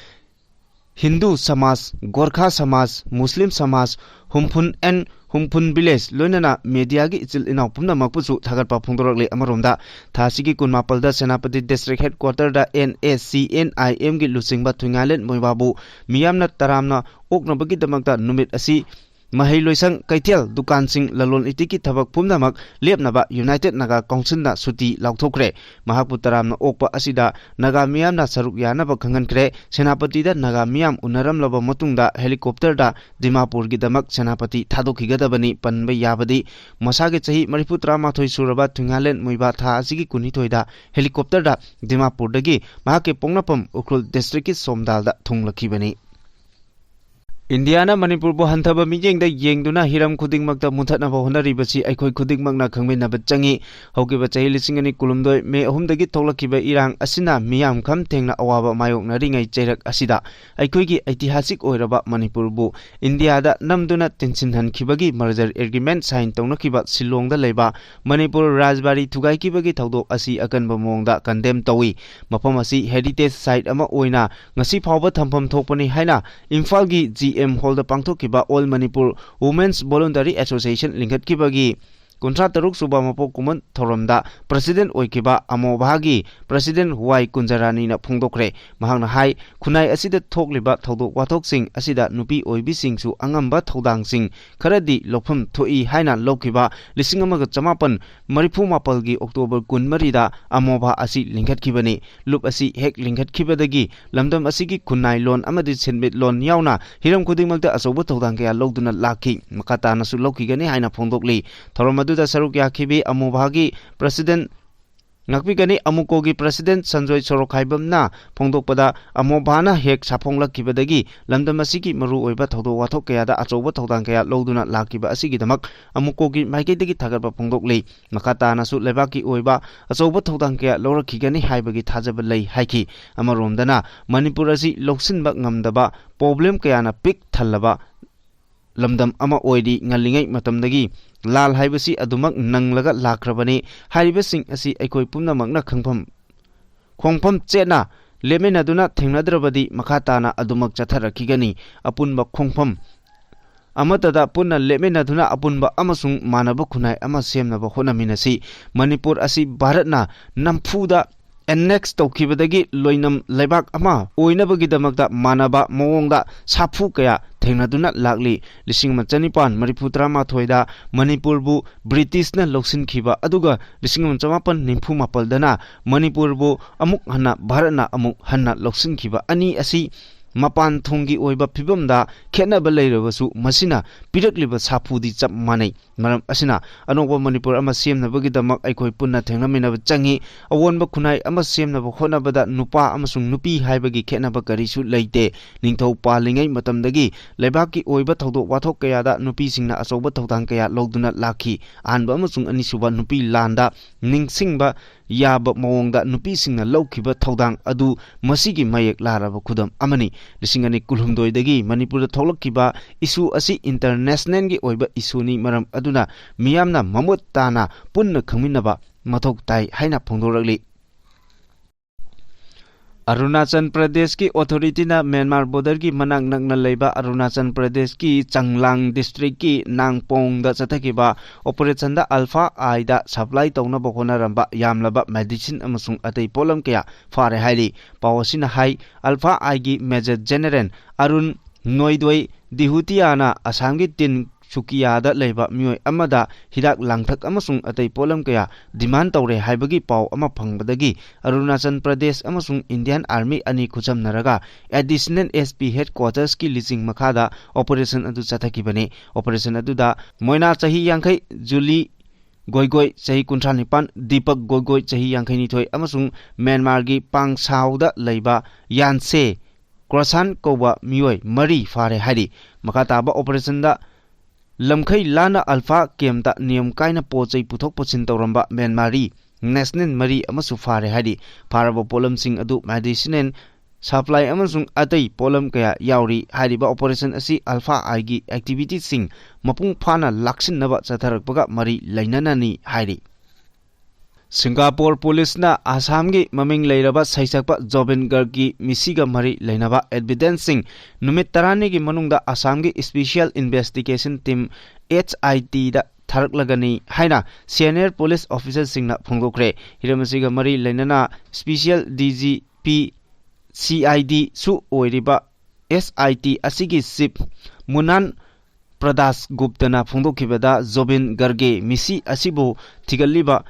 ꯍꯤꯟꯗꯨ ꯁꯃꯥꯖ, ꯒꯣꯔꯈꯥ ꯁꯃꯥꯖ, ꯃꯨꯁꯂꯤꯝ ꯁꯃꯥꯖ, ꯍꯨꯝꯐꯨꯟ and ꯎꯝꯐꯨꯟ village ꯂꯣꯏꯅꯅ ꯃꯦꯗꯤꯌꯥꯒꯤ ꯏꯆꯤꯜ ꯏꯅꯥꯎ ꯄꯨꯝꯅꯃꯛꯄꯨꯁꯨ ꯊꯥꯒꯠꯄ ꯐꯣꯡꯗꯣꯔꯛꯂꯤ꯫ ꯑꯃꯔꯣꯝꯗ, ꯊꯥ ꯑꯁꯤꯒꯤ ꯀꯨꯟꯃꯥꯄꯜꯗ ꯁꯦꯅꯥꯄꯇꯤ ꯗꯤꯁꯇ꯭ꯔꯤꯛ ꯍꯦꯗꯀ꯭ꯋꯥꯇꯔꯗ NACNIM ꯒꯤ ꯂꯨꯆꯤꯡꯕ ꯊꯨꯏꯉꯥꯂꯦꯟ ꯃꯣꯏꯕꯥꯕꯨ ꯃꯤꯌꯥꯝꯅ ꯇꯔꯥꯝꯅ ꯑꯣꯛꯅꯕꯒꯤꯗꯃꯛꯇ ꯅꯨꯃꯤꯠ ꯑꯁꯤ ꯃꯍꯩ ꯂꯣꯏꯁꯪ, ꯀꯩꯊꯦꯜ, ꯗꯨꯀꯥꯟꯁꯤꯡ, ꯂꯂꯣꯟ ꯏꯇꯤꯛꯀꯤ ꯊꯕꯛ ꯄꯨꯝꯅꯃꯛ ꯂꯦꯞꯅꯕ ꯌꯨꯅꯥꯏꯇꯦꯗ ꯅꯥꯒꯥ ꯀꯥꯎꯟꯁꯤꯜꯅ ꯁꯨꯇꯤ ꯂꯥꯎꯊꯣꯛꯈ꯭ꯔꯦ꯫ ꯃꯍꯥꯛꯄꯨ ꯇꯔꯥꯝꯅ ꯑꯣꯛꯄ ꯑꯁꯤꯗ ꯅꯥꯒꯥ ꯃꯤꯌꯥꯝꯅ ꯁꯔꯨꯛ ꯌꯥꯅꯕ ꯈꯪꯍꯟꯈ꯭ꯔꯦ꯫ ꯁꯦꯅꯥꯄꯇꯤꯗ ꯅꯥꯒꯥ ꯃꯤꯌꯥꯝ ꯎꯅꯔꯝꯂꯕ ꯃꯇꯨꯡꯗ ꯍꯦꯂꯤꯀꯣꯞꯇꯔꯗ ꯗꯤꯃꯥꯄꯨꯔꯒꯤꯗꯃꯛ ꯁꯦꯅꯥꯄꯇꯤ ꯊꯥꯗꯣꯛꯈꯤꯒꯗꯕꯅꯤ꯫ ꯄꯟꯕ ꯌꯥꯕꯗꯤ, ꯃꯁꯥꯒꯤ ꯆꯍꯤ ꯃꯔꯤꯐꯨ ꯇꯔꯥꯃꯥꯊꯣꯏ ꯁꯨꯔꯕ ꯊꯨꯏꯉꯥꯂꯦꯟ ꯃꯣꯏꯕꯥ ꯊꯥ ꯑꯁꯤꯒꯤ ꯀꯨꯟꯅꯤꯊꯣꯏꯗ ꯍꯦꯂꯤꯀꯣꯞꯇꯔꯗ ꯗꯤꯃꯥꯄꯨꯔꯗꯒꯤ ꯃꯍꯥꯛꯀꯤ ꯄꯣꯛꯅꯐꯝ ꯎꯈ꯭ꯔꯨꯜ ꯗꯤꯁꯇ꯭ꯔꯤꯛꯀꯤ ꯁꯣꯝꯗꯥꯜꯗ ꯊꯨꯡꯂꯛꯈꯤꯕꯅꯤ꯫ ꯏꯟꯗꯤꯌꯥꯅ ꯃꯅꯤꯄꯨꯔꯕꯨ ꯍꯟꯊꯕ ꯃꯤꯠꯌꯦꯡꯗ ꯌꯦꯡꯗꯨꯅ ꯍꯤꯔꯝ ꯈꯨꯗꯤꯡꯃꯛꯇ ꯃꯨꯊꯠꯅꯕ ꯍꯣꯠꯅꯔꯤꯕꯁꯤ ꯑꯩꯈꯣꯏ ꯈꯨꯗꯤꯡꯃꯛꯅ ꯈꯪꯃꯤꯟꯅꯕ ꯆꯪꯏ꯫ ꯍꯧꯈꯤꯕ ꯆꯍꯤ ꯂꯤꯁꯤꯡ ꯑꯅꯤ ꯀꯨꯟꯍꯨꯝꯗꯣꯏ ꯃꯦ ꯑꯍꯨꯝꯗꯒꯤ ꯊꯣꯛꯂꯛꯈꯤꯕ ꯏꯔꯥꯡ ꯑꯁꯤꯅ ꯃꯤꯌꯥꯝ ꯈꯝ ꯊꯦꯡꯅ ꯑꯋꯥꯕ ꯃꯥꯌꯣꯛꯅꯔꯤꯉꯩ ꯆꯩꯔꯛ ꯑꯁꯤꯗ ꯑꯩꯈꯣꯏꯒꯤ ꯑꯩꯇꯤꯍꯥꯁꯤꯛ ꯑꯣꯏꯔꯕ ꯃꯅꯤꯄꯨꯔꯕꯨ ꯏꯟꯗꯤꯌꯥꯗ ꯅꯝꯗꯨꯅ ꯇꯤꯟꯁꯤꯟꯍꯟꯈꯤꯕꯒꯤ merger agreement sign ꯇꯧꯅꯈꯤꯕ ꯁꯤꯂꯣꯡꯗ ꯂꯩꯕ ꯃꯅꯤꯄꯨꯔ ꯔꯥꯖꯕꯥꯔꯤ ꯊꯨꯒꯥꯏꯈꯤꯕꯒꯤ ꯊꯧꯗꯣꯛ ꯑꯁꯤ ꯑꯀꯟꯕ ꯃꯑꯣꯡꯗ condemn ꯇꯧꯏ꯫ ꯃꯐꯝ ꯑꯁꯤ heritage site ꯑꯃ ꯑꯣꯏꯅ ꯉꯁꯤ ꯐꯥꯎꯕ ꯊꯝꯐꯝ ꯊꯣꯛꯄꯅꯤ ꯍꯥꯏꯅ ꯏꯝꯐꯥꯜꯒꯤ GM ꯍꯣꯜꯗ ꯄꯥꯡꯊꯣꯛꯈꯤꯕ All Manipur Women's Voluntary Association ꯂꯤꯡꯈꯠꯈꯤꯕꯒꯤ ꯀꯨꯟꯊ꯭ꯔꯥ ꯇꯔꯨꯛ ꯁꯨꯕ ꯃꯄꯣꯛ ꯀꯨꯝꯑꯣꯟ ꯊꯧꯔꯝꯗ president ꯑꯣꯏꯈꯤꯕ ꯑꯃꯣꯚꯥꯒꯤ president ꯋꯥꯏ ꯀꯨꯟꯖꯔꯥꯅꯤꯅ ꯐꯣꯡꯗꯣꯛꯈ꯭ꯔꯦ꯫ ꯃꯍꯥꯛꯅ ꯍꯥꯏ, ꯈꯨꯟꯅꯥꯏ ꯑꯁꯤꯗ ꯊꯣꯛꯂꯤꯕ ꯊꯧꯗꯣꯛ ꯋꯥꯊꯣꯛꯁꯤꯡ ꯑꯁꯤꯗ ꯅꯨꯄꯤ ꯑꯣꯏꯕꯤꯁꯤꯡꯁꯨ ꯑꯉꯝꯕ ꯊꯧꯗꯥꯡꯁꯤꯡ ꯈꯔꯗꯤ ꯂꯧꯐꯝ ꯊꯣꯛꯏ ꯍꯥꯏꯅ ꯂꯧꯈꯤꯕ ꯂꯤꯁꯤꯡ ꯑꯃꯒ ꯆꯃꯥꯄꯟ ꯃꯔꯤꯐꯨ ꯃꯥꯄꯜꯒꯤ ꯑꯣꯛꯇꯣꯕꯔ ꯀꯨꯟꯃꯔꯤꯗ ꯑꯃꯣꯚꯥ ꯑꯁꯤ ꯂꯤꯡꯈꯠꯈꯤꯕꯅꯤ꯫ ꯂꯨꯞ ꯑꯁꯤ ꯍꯦꯛ ꯂꯤꯡꯈꯠꯈꯤꯕꯗꯒꯤ ꯂꯝꯗꯝ ꯑꯁꯤꯒꯤ ꯈꯨꯟꯅꯥꯏ ꯂꯣꯟ ꯑꯃꯗꯤ ꯁꯦꯟꯃꯤꯠꯂꯣꯟ ꯌꯥꯎꯅ ꯍꯤꯔꯝ ꯈꯨꯗꯤꯡꯃꯛꯇ ꯑꯆꯧꯕ ꯊꯧꯗꯥꯡ ꯀꯌꯥ ꯂꯧꯗꯨꯅ ꯂꯥꯛꯈꯤ꯫ ꯃꯈꯥ ꯇꯥꯅꯁꯨ ꯂꯧꯈꯤꯒꯅꯤ ꯍꯥꯏꯅ ꯐꯣꯡꯗꯣꯛꯂꯤ꯫ ꯊꯧꯔꯝ ꯑꯗꯨꯗ ꯁꯔꯨꯛ ꯌꯥꯈꯤꯕꯤ ꯑꯃꯣꯚꯥꯒꯤ president ꯉꯥꯛꯄꯤꯒꯅꯤ꯫ ꯑꯃꯨꯀꯣꯒꯤ president ꯁꯟꯖꯣꯏ ꯁꯣꯔꯣꯛꯈꯥꯏꯕꯝꯅ ꯐꯣꯡꯗꯣꯛꯄꯗ, ꯑꯃꯣꯚꯥꯅ ꯍꯦꯛ ꯁꯥꯐꯣꯡꯂꯛꯈꯤꯕꯗꯒꯤ ꯂꯝꯗꯝ ꯑꯁꯤꯒꯤ ꯃꯔꯨꯑꯣꯏꯕ ꯊꯧꯗꯣꯛ ꯋꯥꯊꯣꯛ ꯀꯌꯥꯗ ꯑꯆꯧꯕ ꯊꯧꯗꯥꯡ ꯀꯌꯥ ꯂꯧꯗꯨꯅ ꯂꯥꯛꯈꯤꯕ ꯑꯁꯤꯒꯤꯗꯃꯛ ꯑꯃꯨꯀꯣꯒꯤ ꯃꯥꯏꯀꯩꯗꯒꯤ ꯊꯥꯒꯠꯄ ꯐꯣꯡꯗꯣꯛꯂꯤ꯫ ꯃꯈꯥ ꯇꯥꯅꯁꯨ ꯂꯩꯕꯥꯛꯀꯤ ꯑꯣꯏꯕ ꯑꯆꯧꯕ ꯊꯧꯗꯥꯡ ꯀꯌꯥ ꯂꯧꯔꯛꯈꯤꯒꯅꯤ ꯍꯥꯏꯕꯒꯤ ꯊꯥꯖꯕ ꯂꯩ ꯍꯥꯏꯈꯤ꯫ ꯑꯃꯔꯣꯝꯗꯅ, ꯃꯅꯤꯄꯨꯔ ꯑꯁꯤ ꯂꯧꯁꯤꯟꯕ ꯉꯝꯗꯕ problem ꯀꯌꯥꯅ ꯄꯤꯛ ꯊꯜꯂꯕ ꯂꯝꯗꯝ ꯑꯃ ꯑꯣꯏꯔꯤ꯫ ꯉꯜꯂꯤꯉꯩ ꯃꯇꯝꯗꯒꯤ ꯂꯥꯜ ꯍꯥꯏꯕꯁꯤ ꯑꯗꯨꯃꯛ ꯅꯪꯂꯒ ꯂꯥꯛꯈ꯭ꯔꯕꯅꯤ꯫ ꯍꯥꯏꯔꯤꯕꯁꯤꯡ ꯑꯁꯤ ꯑꯩꯈꯣꯏ ꯄꯨꯝꯅꯃꯛꯅ ꯈꯪꯐꯝ, ꯈꯣꯡꯐꯝ ꯆꯦꯠꯅ ꯂꯦꯞꯃꯤꯟꯅꯗꯨꯅ ꯊꯦꯡꯅꯗ꯭ꯔꯕꯗꯤ ꯃꯈꯥ ꯇꯥꯅ ꯑꯗꯨꯃꯛ ꯆꯠꯊꯔꯛꯈꯤꯒꯅꯤ꯫ ꯑꯄꯨꯟꯕ ꯈꯣꯡꯐꯝ ꯑꯃꯠꯇꯗ ꯄꯨꯟꯅ ꯂꯦꯞꯃꯤꯟꯅꯗꯨꯅ ꯑꯄꯨꯟꯕ ꯑꯃꯁꯨꯡ ꯃꯥꯟꯅꯕ ꯈꯨꯟꯅꯥꯏ ꯑꯃ ꯁꯦꯝꯅꯕ ꯍꯣꯠꯅꯃꯤꯟꯅꯁꯤ꯫ ꯃꯅꯤꯄꯨꯔ ꯑꯁꯤ ꯚꯥꯔꯠꯅ ꯅꯝꯐꯨꯗ annex ꯇꯧꯈꯤꯕꯗꯒꯤ ꯂꯣꯏꯅꯝ ꯂꯩꯕꯥꯛ ꯑꯃ ꯑꯣꯏꯅꯕꯒꯤꯗꯃꯛꯇ ꯃꯥꯟꯅꯕ ꯃꯑꯣꯡꯗ ꯁꯥꯐꯨ ꯀꯌꯥ ꯊꯦꯡꯅꯗꯨꯅ ꯂꯥꯛꯂꯤ꯫ ꯂꯤꯁꯤꯡ ꯑꯃ ꯆꯅꯤꯄꯥꯟ ꯃꯔꯤꯐꯨ ꯇꯔꯥꯃꯥꯊꯣꯏꯗ ꯃꯅꯤꯄꯨꯔꯕꯨ ꯕ꯭ꯔꯤꯇꯤꯁꯅ ꯂꯧꯁꯤꯟꯈꯤꯕ, ꯑꯗꯨꯒ ꯂꯤꯁꯤꯡ ꯑꯃ ꯆꯃꯥꯄꯟ ꯅꯤꯐꯨ ꯃꯥꯄꯜꯗꯅ ꯃꯅꯤꯄꯨꯔꯕꯨ ꯑꯃꯨꯛ ꯍꯟꯅ ꯚꯥꯔꯠꯅ ꯑꯃꯨꯛ ꯍꯟꯅ ꯂꯧꯁꯤꯟꯈꯤꯕ ꯑꯅꯤ ꯑꯁꯤ ꯃꯄꯥꯟ ꯊꯣꯡꯒꯤ ꯑꯣꯏꯕ ꯐꯤꯕꯝꯗ ꯈꯦꯠꯅꯕ ꯂꯩꯔꯕꯁꯨ, ꯃꯁꯤꯅ ꯄꯤꯔꯛꯂꯤꯕ ꯁꯥꯐꯨꯗꯤ ꯆꯞ ꯃꯥꯟꯅꯩ꯫ ꯃꯔꯝ ꯑꯁꯤꯅ, ꯑꯅꯧꯕ ꯃꯅꯤꯄꯨꯔ ꯑꯃ ꯁꯦꯝꯅꯕꯒꯤꯗꯃꯛ ꯑꯩꯈꯣꯏ ꯄꯨꯟꯅ ꯊꯦꯡꯅꯃꯤꯟꯅꯕ ꯆꯪꯏ꯫ ꯑꯑꯣꯟꯕ ꯈꯨꯟꯅꯥꯏ ꯑꯃ ꯁꯦꯝꯅꯕ ꯍꯣꯠꯅꯕꯗ ꯅꯨꯄꯥ ꯑꯃꯁꯨꯡ ꯅꯨꯄꯤ ꯍꯥꯏꯕꯒꯤ ꯈꯦꯠꯅꯕ ꯀꯔꯤꯁꯨ ꯂꯩꯇꯦ꯫ ꯅꯤꯡꯊꯧ ꯄꯥꯜꯂꯤꯉꯩ ꯃꯇꯝꯗꯒꯤ ꯂꯩꯕꯥꯛꯀꯤ ꯑꯣꯏꯕ ꯊꯧꯗꯣꯛ ꯋꯥꯊꯣꯛ ꯀꯌꯥꯗ ꯅꯨꯄꯤꯁꯤꯡꯅ ꯑꯆꯧꯕ ꯊꯧꯗꯥꯡ ꯀꯌꯥ ꯂꯧꯗꯨꯅ ꯂꯥꯛꯈꯤ꯫ ꯑꯍꯥꯟꯕ ꯑꯃꯁꯨꯡ ꯑꯅꯤꯁꯨꯕ ꯅꯨꯄꯤ ꯂꯥꯟꯗ ꯅꯤꯡꯁꯤꯡꯕ ꯌꯥꯕ ꯃꯑꯣꯡꯗ ꯅꯨꯄꯤꯁꯤꯡꯅ ꯂꯧꯈꯤꯕ ꯊꯧꯗꯥꯡ ꯑꯗꯨ ꯃꯁꯤꯒꯤ ꯃꯌꯦꯛ ꯂꯥꯔꯕ ꯈꯨꯗꯝ ꯑꯃꯅꯤ꯫ ꯂꯤꯁꯤꯡ ꯑꯅꯤ ꯀꯨꯟꯍꯨꯝꯗꯣꯏꯗꯒꯤ ꯃꯅꯤꯄꯨꯔꯗ ꯊꯣꯛꯂꯛꯈꯤꯕ issue ꯑꯁꯤ internationalꯒꯤ ꯑꯣꯏꯕ issueꯅꯤ, ꯃꯔꯝ ꯑꯗꯨꯅ ꯃꯤꯌꯥꯝꯅ ꯃꯃꯨꯠ ꯇꯥꯅ ꯄꯨꯟꯅ ꯈꯪꯃꯤꯟꯅꯕ ꯃꯊꯧ ꯇꯥꯏ ꯍꯥꯏꯅ ꯐꯣꯡꯗꯣꯔꯛꯂꯤ꯫ ꯑꯔꯨꯅꯥꯆꯜ ꯄ꯭ꯔꯗꯦꯁꯀꯤ authorityꯅ ꯃ꯭ꯌꯥꯟꯃꯥꯔ borderꯒꯤ ꯃꯅꯥꯛ ꯅꯛꯅ ꯂꯩꯕ ꯑꯔꯨꯅꯥꯆꯜ ꯄ꯭ꯔꯗꯦꯁꯀꯤ ꯆꯪꯂꯥꯡ districtꯀꯤ ꯅꯥꯡꯄꯣꯡꯗ ꯆꯠꯊꯈꯤꯕ operationꯗ Alpha Iꯗ supply ꯇꯧꯅꯕ ꯍꯣꯠꯅꯔꯝꯕ ꯌꯥꯝꯂꯕ medicine ꯑꯃꯁꯨꯡ ꯑꯇꯩ ꯄꯣꯠꯂꯝ ꯀꯌꯥ ꯐꯥꯔꯦ ꯍꯥꯏꯔꯤ꯫ ꯄꯥꯎ ꯑꯁꯤꯅ ꯍꯥꯏ, Alpha Iꯒꯤ Major General ꯑꯔꯨꯟ ꯅꯣꯏꯗꯣꯏ ꯗꯤꯍꯨꯇꯤꯌꯥꯅ ꯑꯁꯥꯝꯒꯤ ꯇꯤꯟ ꯁꯨꯀꯤꯌꯥꯗ ꯂꯩꯕ ꯃꯤꯑꯣꯏ ꯑꯃꯗ ꯍꯤꯗꯥꯛ ꯂꯥꯡꯊꯛ ꯑꯃꯁꯨꯡ ꯑꯇꯩ ꯄꯣꯠꯂꯝ ꯀꯌꯥ demand ꯇꯧꯔꯦ ꯍꯥꯏꯕꯒꯤ ꯄꯥꯎ ꯑꯃ ꯐꯪꯕꯗꯒꯤ ꯑꯔꯨꯅꯥꯆꯜ ꯄ꯭ꯔꯗꯦꯁ ꯑꯃꯁꯨꯡ Indian Army ꯑꯅꯤ ꯈꯨꯠꯁꯝꯅꯔꯒ Additional SP Headquartersꯀꯤ ꯂꯤꯆꯤꯡ ꯃꯈꯥꯗ operation ꯑꯗꯨ ꯆꯠꯊꯈꯤꯕꯅꯤ꯫ Operation ꯑꯗꯨꯗ ꯃꯣꯏꯅꯥ ꯆꯍꯤ ꯌꯥꯡꯈꯩ, ꯖꯨꯂꯤ ꯒꯣꯏꯒꯣꯏ ꯆꯍꯤ ꯀꯨꯟꯊ꯭ꯔꯥ ꯅꯤꯄꯥꯟ, ꯗꯤꯄꯛ ꯒꯣꯏꯒꯣꯏ ꯆꯍꯤ ꯌꯥꯡꯈꯩ ꯅꯤꯊꯣꯏ ꯑꯃꯁꯨꯡ ꯃ꯭ꯌꯥꯟꯃꯥꯔꯒꯤ ꯄꯥꯡꯁꯥꯎꯗ ꯂꯩꯕ ꯌꯥꯟꯁꯦ ꯀ꯭ꯔꯣꯁꯥꯟ ꯀꯧꯕ ꯃꯤꯑꯣꯏ ꯃꯔꯤ ꯐꯥꯔꯦ ꯍꯥꯏꯔꯤ꯫ ꯃꯈꯥ ꯇꯥꯕ operationꯗ ꯂꯝꯈꯩ ꯂꯥꯟꯅ Alpha campꯇ ꯅꯤꯌꯝ ꯀꯥꯏꯅ ꯄꯣꯠ ꯆꯩ ꯄꯨꯊꯣꯛ ꯄꯨꯁꯤꯟ ꯇꯧꯔꯝꯕ ꯃ꯭ꯌꯥꯟꯃꯥꯔꯤ national ꯃꯔꯤ ꯑꯃꯁꯨ ꯐꯥꯔꯦ ꯍꯥꯏꯔꯤ꯫ ꯐꯥꯔꯕ ꯄꯣꯠꯂꯝꯁꯤꯡ ꯑꯗꯨ medicine supply ꯑꯃꯁꯨꯡ ꯑꯇꯩ ꯄꯣꯠꯂꯝ ꯀꯌꯥ ꯌꯥꯎꯔꯤ꯫ ꯍꯥꯏꯔꯤꯕ operation ꯑꯁꯤ Alpha Iꯒꯤ activityꯁꯤꯡ ꯃꯄꯨꯡ ꯐꯥꯅ ꯂꯥꯛꯁꯤꯟꯅꯕ ꯆꯠꯊꯔꯛꯄꯒ ꯃꯔꯤ ꯂꯩꯅꯅꯅꯤ ꯍꯥꯏꯔꯤ꯫ ꯁꯤꯡꯒꯥꯄꯣꯔ ꯄꯨꯂꯤꯁꯅ ꯑꯁꯥꯝꯒꯤ ꯃꯃꯤꯡ ꯂꯩꯔꯕ ꯁꯩꯁꯛꯄ ꯖꯣꯕꯤꯟ ꯒꯔꯒꯤ ꯃꯤꯁꯤꯒ ꯃꯔꯤ ꯂꯩꯅꯕ ꯑꯦꯚꯤꯗꯦꯟꯁꯁꯤꯡ ꯅꯨꯃꯤꯠ ꯇꯔꯥꯅꯤꯒꯤ ꯃꯅꯨꯡꯗ ꯑꯁꯥꯝꯒꯤ ꯁ꯭ꯄꯦꯁꯤꯌꯦꯜ ꯏꯟꯚꯦꯁꯇꯤꯒꯦꯁꯟ ꯇꯤꯝ, ꯑꯦꯆ ꯑꯥꯏ ꯇꯤꯗ ꯊꯥꯔꯛꯂꯒꯅꯤ ꯍꯥꯏꯅ ꯁꯦꯅꯤꯌꯔ ꯄꯨꯂꯤꯁ ꯑꯣꯐꯤꯁꯔꯁꯤꯡꯅ ꯐꯣꯡꯗꯣꯛꯈ꯭ꯔꯦ꯫ ꯍꯤꯔꯝ ꯑꯁꯤꯒ ꯃꯔꯤ ꯂꯩꯅꯅ special D G P C I ꯗꯤꯁꯨ ꯑꯣꯏꯔꯤꯕ ꯑꯦꯁ ꯑꯥꯏ ꯇꯤ ꯑꯁꯤꯒꯤ ꯆꯤꯐ ꯃꯨꯅꯥꯟ ꯄ꯭ꯔꯗꯥꯁ ꯒꯨꯞꯇꯅ ꯐꯣꯡꯗꯣꯛꯈꯤꯕꯗ, ꯖꯣꯕꯤꯟ ꯒꯔꯒꯦ ꯃꯤꯁꯤ ꯑꯁꯤꯕꯨ ꯊꯤꯒꯠꯂꯤꯕ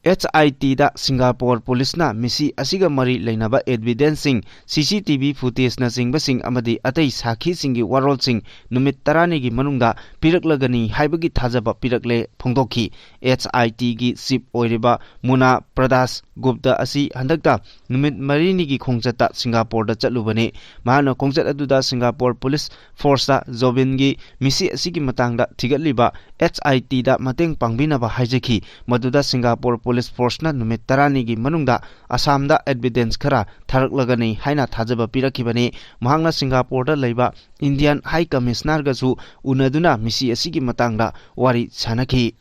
ꯑꯦꯆ ꯑꯥꯏ ꯇꯤꯗ ꯁꯤꯡꯒꯥꯄꯣꯔ ꯄꯨꯂꯤꯁꯅ ꯃꯤꯁꯤ ꯑꯁꯤꯒ ꯃꯔꯤ ꯂꯩꯅꯕ ꯑꯦꯚꯤꯗꯦꯟꯁꯁꯤꯡ, ꯁꯤ ꯁꯤ ꯇꯤ ꯚꯤ ꯐꯨꯇꯦꯖꯅꯆꯤꯡꯕꯁꯤꯡ ꯑꯃꯗꯤ ꯑꯇꯩ ꯁꯥꯈꯤꯁꯤꯡꯒꯤ ꯋꯥꯔꯣꯜꯁꯤꯡ ꯅꯨꯃꯤꯠ ꯇꯔꯥꯅꯤꯒꯤ ꯃꯅꯨꯡꯗ ꯄꯤꯔꯛꯂꯒꯅꯤ ꯍꯥꯏꯕꯒꯤ ꯊꯥꯖꯕ ꯄꯤꯔꯛꯂꯦ ꯐꯣꯡꯗꯣꯛꯈꯤ꯫ ꯑꯦꯆ ꯑꯥꯏ ꯇꯤꯒꯤ ꯆꯤꯐ ꯑꯣꯏꯔꯤꯕ ꯃꯨꯅꯥ ꯄ꯭ꯔꯗꯥꯁ ꯒꯨꯞꯇ ꯑꯁꯤ ꯍꯟꯗꯛꯇ ꯅꯨꯃꯤꯠ ꯃꯔꯤꯅꯤꯒꯤ ꯈꯣꯡꯆꯠꯇ ꯁꯤꯡꯒꯥꯄꯣꯔꯗ ꯆꯠꯂꯨꯕꯅꯤ꯫ ꯃꯍꯥꯛꯅ ꯈꯣꯡꯆꯠ ꯑꯗꯨꯗ ꯁꯤꯡꯒꯥꯄꯣꯔ ꯄꯨꯂꯤꯁ ꯐꯣꯔꯁꯇ ꯖꯣꯕꯤꯟꯒꯤ ꯃꯤꯁꯤ ꯑꯁꯤꯒꯤ ꯃꯇꯥꯡꯗ ꯊꯤꯒꯠꯂꯤꯕ ꯑꯦꯆ ꯑꯥꯏ ꯇꯤꯗ ꯃꯇꯦꯡ ꯄꯥꯡꯕꯤꯅꯕ ꯍꯥꯏꯖꯈꯤ꯫ ꯃꯗꯨꯗ ꯁꯤꯡꯒꯥꯄꯣꯔ ꯄꯨꯂꯤꯁ ꯐꯣꯔꯁꯅ ꯅꯨꯃꯤꯠ ꯇꯔꯥꯅꯤꯒꯤ ꯃꯅꯨꯡꯗ ꯑꯁꯥꯝꯗ ꯑꯦꯚꯤꯗꯦꯟꯁ ꯈꯔ ꯊꯥꯔꯛꯂꯒꯅꯤ ꯍꯥꯏꯅ ꯊꯥꯖꯕ ꯄꯤꯔꯛꯈꯤꯕꯅꯤ꯫ ꯃꯍꯥꯛꯅ ꯁꯤꯡꯒꯥꯄꯣꯔꯗ ꯂꯩꯕ ꯏꯟꯗꯤꯌꯥꯟ ꯍꯥꯏ ꯀꯃꯤꯁꯅꯔꯒꯁꯨ ꯎꯅꯗꯨꯅ ꯃꯤꯁꯤ ꯑꯁꯤꯒꯤ ꯃꯇꯥꯡꯗ ꯋꯥꯔꯤ ꯁꯥꯟꯅꯈꯤ꯫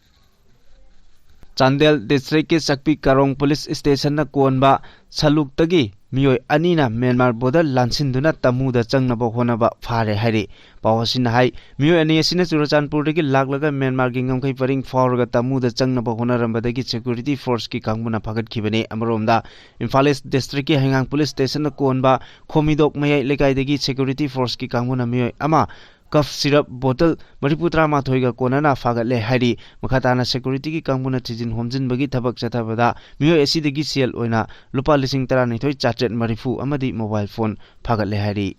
ꯆꯥꯟꯗꯦꯜ ꯗꯤꯁꯇ꯭ꯔꯤꯛꯀꯤ ꯆꯛꯄꯤ ꯀꯥꯔꯣꯡ ꯄꯨꯂꯤꯁ ꯁ꯭ꯇꯦꯁꯟꯅ ꯀꯣꯟꯕ ꯁꯂꯨꯛꯇꯒꯤ ꯃꯤꯑꯣꯏ ꯑꯅꯤꯅ ꯃ꯭ꯌꯥꯟꯃꯥꯔ ꯕꯣꯔꯗꯔ ꯂꯥꯟꯁꯤꯟꯗꯨꯅ ꯇꯃꯨꯗ ꯆꯪꯅꯕ ꯍꯣꯠꯅꯕ ꯐꯥꯔꯦ ꯍꯥꯏꯔꯤ꯫ ꯄꯥꯎ ꯑꯁꯤꯅ ꯍꯥꯏ, ꯃꯤꯑꯣꯏ ꯑꯅꯤ ꯑꯁꯤꯅ ꯆꯨꯔꯆꯥꯟꯄꯨꯔꯗꯒꯤ ꯂꯥꯛꯂꯒ ꯃ꯭ꯌꯥꯟꯃꯥꯔꯒꯤ ꯉꯝꯈꯩ ꯄꯔꯤꯡ ꯐꯥꯎꯔꯒ ꯇꯃꯨꯗ ꯆꯪꯅꯕ ꯍꯣꯠꯅꯔꯝꯕꯗꯒꯤ ꯁꯦꯀ꯭ꯌꯨꯔꯤꯇꯤ ꯐꯣꯔꯁꯀꯤ ꯀꯥꯡꯕꯨꯅ ꯐꯥꯒꯠꯈꯤꯕꯅꯤ꯫ ꯑꯃꯔꯣꯝꯗ, ꯏꯝꯐꯥꯜ ꯏꯁ ꯗꯤꯁꯇ꯭ꯔꯤꯛꯀꯤ ꯍꯩꯉꯥꯡ ꯄꯨꯂꯤꯁ ꯁ꯭ꯇꯦꯁꯟꯅ ꯀꯣꯟꯕ ꯈꯣꯃꯤꯗꯣꯛ ꯃꯌꯥꯏ ꯂꯩꯀꯥꯏꯗꯒꯤ ꯁꯦꯀ꯭ꯌꯨꯔꯤꯇꯤ ꯐꯣꯔꯁꯀꯤ ꯀꯥꯡꯕꯨꯅ ꯃꯤꯑꯣꯏ ꯑꯃ ꯀꯐ ꯁꯤꯔꯞ ꯕꯣꯇꯜ ꯃꯔꯤꯐꯨ ꯇꯔꯥꯃꯥꯊꯣꯏꯒ ꯀꯣꯟꯅꯅ ꯐꯥꯒꯠꯂꯦ ꯍꯥꯏꯔꯤ꯫ ꯃꯈꯥ ꯇꯥꯅ ꯁꯦꯀ꯭ꯌꯨꯔꯤꯇꯤꯒꯤ ꯀꯥꯡꯕꯨꯅ ꯊꯤꯖꯤꯟ ꯍꯨꯝꯖꯤꯟꯕꯒꯤ ꯊꯕꯛ ꯆꯠꯊꯕꯗ ꯃꯤꯑꯣꯏ ꯑꯁꯤꯗꯒꯤ ꯁꯦꯜ ꯑꯣꯏꯅ ꯂꯨꯄꯥ ꯂꯤꯁꯤꯡ ꯇꯔꯥꯅꯤꯊꯣꯏ ꯆꯥꯇ꯭ꯔꯦꯠ ꯃꯔꯤꯐꯨ ꯑꯃꯗꯤ ꯃꯣꯕꯥꯏꯜ ꯐꯣꯟ ꯐꯥꯒꯠꯂꯦ ꯍꯥꯏꯔꯤ꯫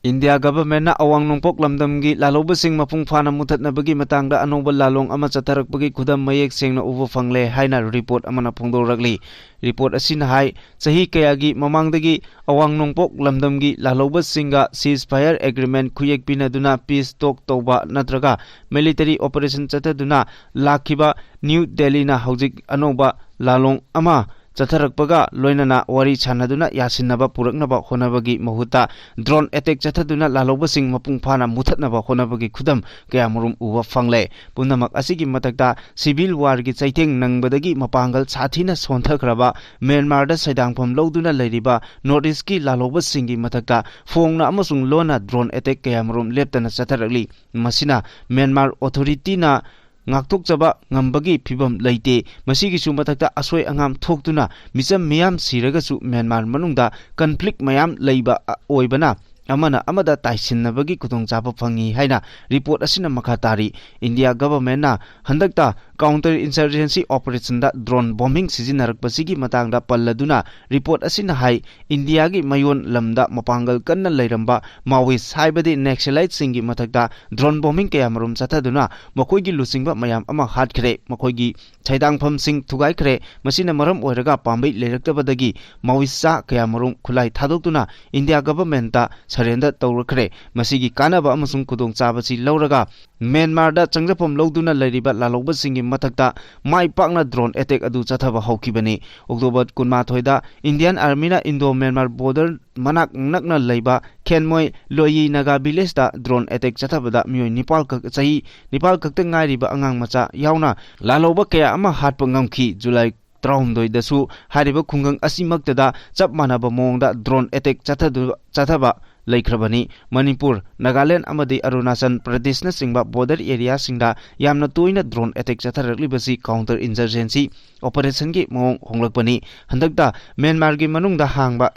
ꯏꯟꯗꯤꯌꯥ ꯒꯚꯔꯟꯃꯦꯟꯠꯅ ꯑꯋꯥꯡ ꯅꯣꯡꯄꯣꯛ ꯂꯝꯗꯝꯒꯤ ꯂꯥꯜꯍꯧꯕꯁꯤꯡ ꯃꯄꯨꯡ ꯐꯥꯅ ꯃꯨꯊꯠꯅꯕꯒꯤ ꯃꯇꯥꯡꯗ ꯑꯅꯧꯕ ꯂꯥꯂꯣꯡ ꯑꯃ ꯆꯠꯊꯔꯛꯄꯒꯤ ꯈꯨꯗꯝ ꯃꯌꯦꯛ ꯁꯦꯡꯅ ꯎꯕ ꯐꯪꯂꯦ ꯍꯥꯏꯅ ꯔꯤꯄꯣꯔꯠ ꯑꯃꯅ ꯐꯣꯡꯗꯣꯔꯛꯂꯤ꯫ ꯔꯤꯄꯣꯔꯠ ꯑꯁꯤꯅ ꯍꯥꯏ, ꯆꯍꯤ ꯀꯌꯥꯒꯤ ꯃꯃꯥꯡꯗꯒꯤ ꯑꯋꯥꯡ ꯅꯣꯡꯄꯣꯛ ꯂꯝꯗꯝꯒꯤ ꯂꯥꯜꯍꯧꯕꯁꯤꯡꯒ ceasefire agreement ꯈꯨꯌꯦꯛ ꯄꯤꯅꯗꯨꯅ peace talk ꯇꯧꯕ ꯅꯠꯇ꯭ꯔꯒ military operation ꯆꯠꯊꯗꯨꯅ ꯂꯥꯛꯈꯤꯕ ꯅ꯭ꯌꯨ ꯗꯦꯜꯂꯤꯅ ꯍꯧꯖꯤꯛ ꯑꯅꯧꯕ ꯂꯥꯂꯣꯡ ꯑꯃ ꯆꯠꯊꯔꯛꯄꯒ ꯂꯣꯏꯅꯅ ꯋꯥꯔꯤ ꯁꯥꯟꯅꯗꯨꯅ ꯌꯥꯁꯤꯟꯅꯕ ꯄꯨꯔꯛꯅꯕ ꯍꯣꯠꯅꯕꯒꯤ ꯃꯍꯨꯠꯇ drone attack ꯆꯠꯊꯗꯨꯅ ꯂꯥꯜꯍꯧꯕꯁꯤꯡ ꯃꯄꯨꯡ ꯐꯥꯅ ꯃꯨꯊꯠꯅꯕ ꯍꯣꯠꯅꯕꯒꯤ ꯈꯨꯗꯝ ꯀꯌꯥꯃꯔꯨꯝ ꯎꯕ ꯐꯪꯂꯦ꯫ ꯄꯨꯝꯅꯃꯛ ꯑꯁꯤꯒꯤ ꯃꯊꯛꯇ civil warꯒꯤ ꯆꯩꯊꯦꯡ ꯅꯪꯕꯗꯒꯤ ꯃꯄꯥꯡꯒꯜ ꯁꯥꯊꯤꯅ ꯁꯣꯟꯊꯈ꯭ꯔꯕ ꯃ꯭ꯌꯥꯟꯃꯥꯔꯗ ꯁꯩꯗꯥꯡꯐꯝ ꯂꯧꯗꯨꯅ ꯂꯩꯔꯤꯕ North Eastꯀꯤ ꯂꯥꯜꯍꯧꯕꯁꯤꯡꯒꯤ ꯃꯊꯛꯇ ꯐꯣꯡꯅ ꯑꯃꯁꯨꯡ ꯂꯣꯟꯅ drone attack ꯀꯌꯥꯃꯔꯨꯝ ꯂꯦꯞꯇꯅ ꯆꯠꯊꯔꯛꯂꯤ꯫ ꯃꯁꯤꯅ ꯃ꯭ꯌꯥꯟꯃꯥꯔ authorityꯅ ꯉꯥꯛꯊꯣꯛꯆꯕ ꯉꯝꯕꯒꯤ ꯐꯤꯕꯝ ꯂꯩꯇꯦ꯫ ꯃꯁꯤꯒꯤꯁꯨ ꯃꯊꯛꯇ ꯑꯁꯣꯏ ꯑꯉꯥꯝ ꯊꯣꯛꯇꯨꯅ ꯃꯤꯆꯝ ꯃꯤꯌꯥꯝ ꯁꯤꯔꯒꯁꯨ ꯃ꯭ꯌꯥꯟꯃꯥꯔ ꯃꯅꯨꯡꯗ conflict ꯃꯌꯥꯝ ꯂꯩꯕ ꯑꯣꯏꯕꯅ ꯑꯃꯅ ꯑꯃꯗ ꯇꯥꯏꯁꯤꯟꯅꯕꯒꯤ ꯈꯨꯗꯣꯡꯆꯥꯕ ꯐꯪꯏ ꯍꯥꯏꯅ report ꯑꯁꯤꯅ ꯃꯈꯥ ꯇꯥꯔꯤ꯫ India governmentꯅ ꯍꯟꯗꯛꯇ counter insurgency operationꯗ drone bombing ꯁꯤꯖꯤꯟꯅꯔꯛꯄꯁꯤꯒꯤ ꯃꯇꯥꯡꯗ ꯄꯜꯂꯗꯨꯅ report ꯑꯁꯤꯅ ꯍꯥꯏ, ꯏꯟꯗꯤꯌꯥꯒꯤ ꯃꯌꯣꯟ ꯂꯝꯗ ꯃꯄꯥꯡꯒꯜ ꯀꯟꯅ ꯂꯩꯔꯝꯕ Maoist ꯍꯥꯏꯕꯗꯤ Naxaliteꯁꯤꯡꯒꯤ ꯃꯊꯛꯇ drone bombing ꯀꯌꯥꯃꯔꯨꯝ ꯆꯠꯊꯗꯨꯅ ꯃꯈꯣꯏꯒꯤ ꯂꯨꯆꯤꯡꯕ ꯃꯌꯥꯝ ꯑꯃ ꯍꯥꯠꯈ꯭ꯔꯦ, ꯃꯈꯣꯏꯒꯤ ꯁꯩꯗꯥꯡꯐꯝꯁꯤꯡ ꯊꯨꯒꯥꯏꯈ꯭ꯔꯦ꯫ ꯃꯁꯤꯅ ꯃꯔꯝ ꯑꯣꯏꯔꯒ ꯄꯥꯝꯕꯩ ꯂꯩꯔꯛꯇꯕꯗꯒꯤ Maoistꯆꯥ ꯀꯌꯥꯃꯔꯨꯝ ꯈꯨꯠꯂꯥꯏ ꯊꯥꯗꯣꯛꯇꯨꯅ ꯏꯟꯗꯤꯌꯥ governmentꯇ surrender ꯇꯧꯔꯛꯈ꯭ꯔꯦ꯫ ꯃꯁꯤꯒꯤ ꯀꯥꯟꯅꯕ ꯑꯃꯁꯨꯡ ꯈꯨꯗꯣꯡꯆꯥꯕꯁꯤ ꯂꯧꯔꯒ ꯃ꯭ꯌꯥꯟꯃꯥꯔꯗ ꯆꯪꯖꯐꯝ ꯂꯧꯗꯨꯅ ꯂꯩꯔꯤꯕ ꯂꯥꯜꯍꯧꯕꯁꯤꯡꯒꯤ ꯃꯊꯛꯇ ꯃꯥꯏ ꯄꯥꯛꯅ drone attack ꯑꯗꯨ ꯆꯠꯊꯕ ꯍꯧꯈꯤꯕꯅꯤ꯫ October ꯀꯨꯟꯃꯥꯊꯣꯏꯗ Indian Armyꯅ Indo-Myanmar border ꯃꯅꯥꯛ ꯅꯛꯅ ꯂꯩꯕ ꯈꯦꯟꯃꯣꯏ ꯂꯣꯌꯤ ꯅꯥꯒꯥ villageꯇ drone attack ꯆꯠꯊꯕꯗ ꯃꯤꯑꯣꯏ ꯅꯤꯄꯥꯜ ꯈꯛ, ꯆꯍꯤ ꯅꯤꯄꯥꯜ ꯈꯛꯇ ꯉꯥꯏꯔꯤꯕ ꯑꯉꯥꯡ ꯃꯆꯥ ꯌꯥꯎꯅ ꯂꯥꯜꯍꯧꯕ ꯀꯌꯥ ꯑꯃ ꯍꯥꯠꯄ ꯉꯝꯈꯤ꯫ July ꯇꯔꯥꯍꯨꯝꯗꯣꯏꯗꯁꯨ ꯍꯥꯏꯔꯤꯕ ꯈꯨꯡꯒꯪ ꯑꯁꯤꯃꯛꯇꯗ ꯆꯞ ꯃꯥꯟꯅꯕ ꯃꯑꯣꯡꯗ drone attack ꯆꯠꯊꯗꯨ-, ꯆꯠꯊꯕ ꯂꯩꯈ꯭ꯔꯕꯅꯤ꯫ ꯃꯅꯤꯄꯨꯔ, ꯅꯥꯒꯥꯂꯦꯟ ꯑꯃꯗꯤ ꯑꯔꯨꯅꯥꯆꯜ ꯄ꯭ꯔꯗꯦꯁꯅꯆꯤꯡꯕ border areaꯁꯤꯡꯗ ꯌꯥꯝꯅ ꯇꯣꯏꯅ drone attack ꯆꯠꯊꯔꯛꯂꯤꯕꯁꯤ counter insurgency operationꯒꯤ ꯃꯑꯣꯡ ꯍꯣꯡꯂꯛꯄꯅꯤ꯫ ꯍꯟꯗꯛꯇ ꯃ꯭ꯌꯥꯟꯃꯥꯔꯒꯤ ꯃꯅꯨꯡꯗ ꯍꯥꯡꯕ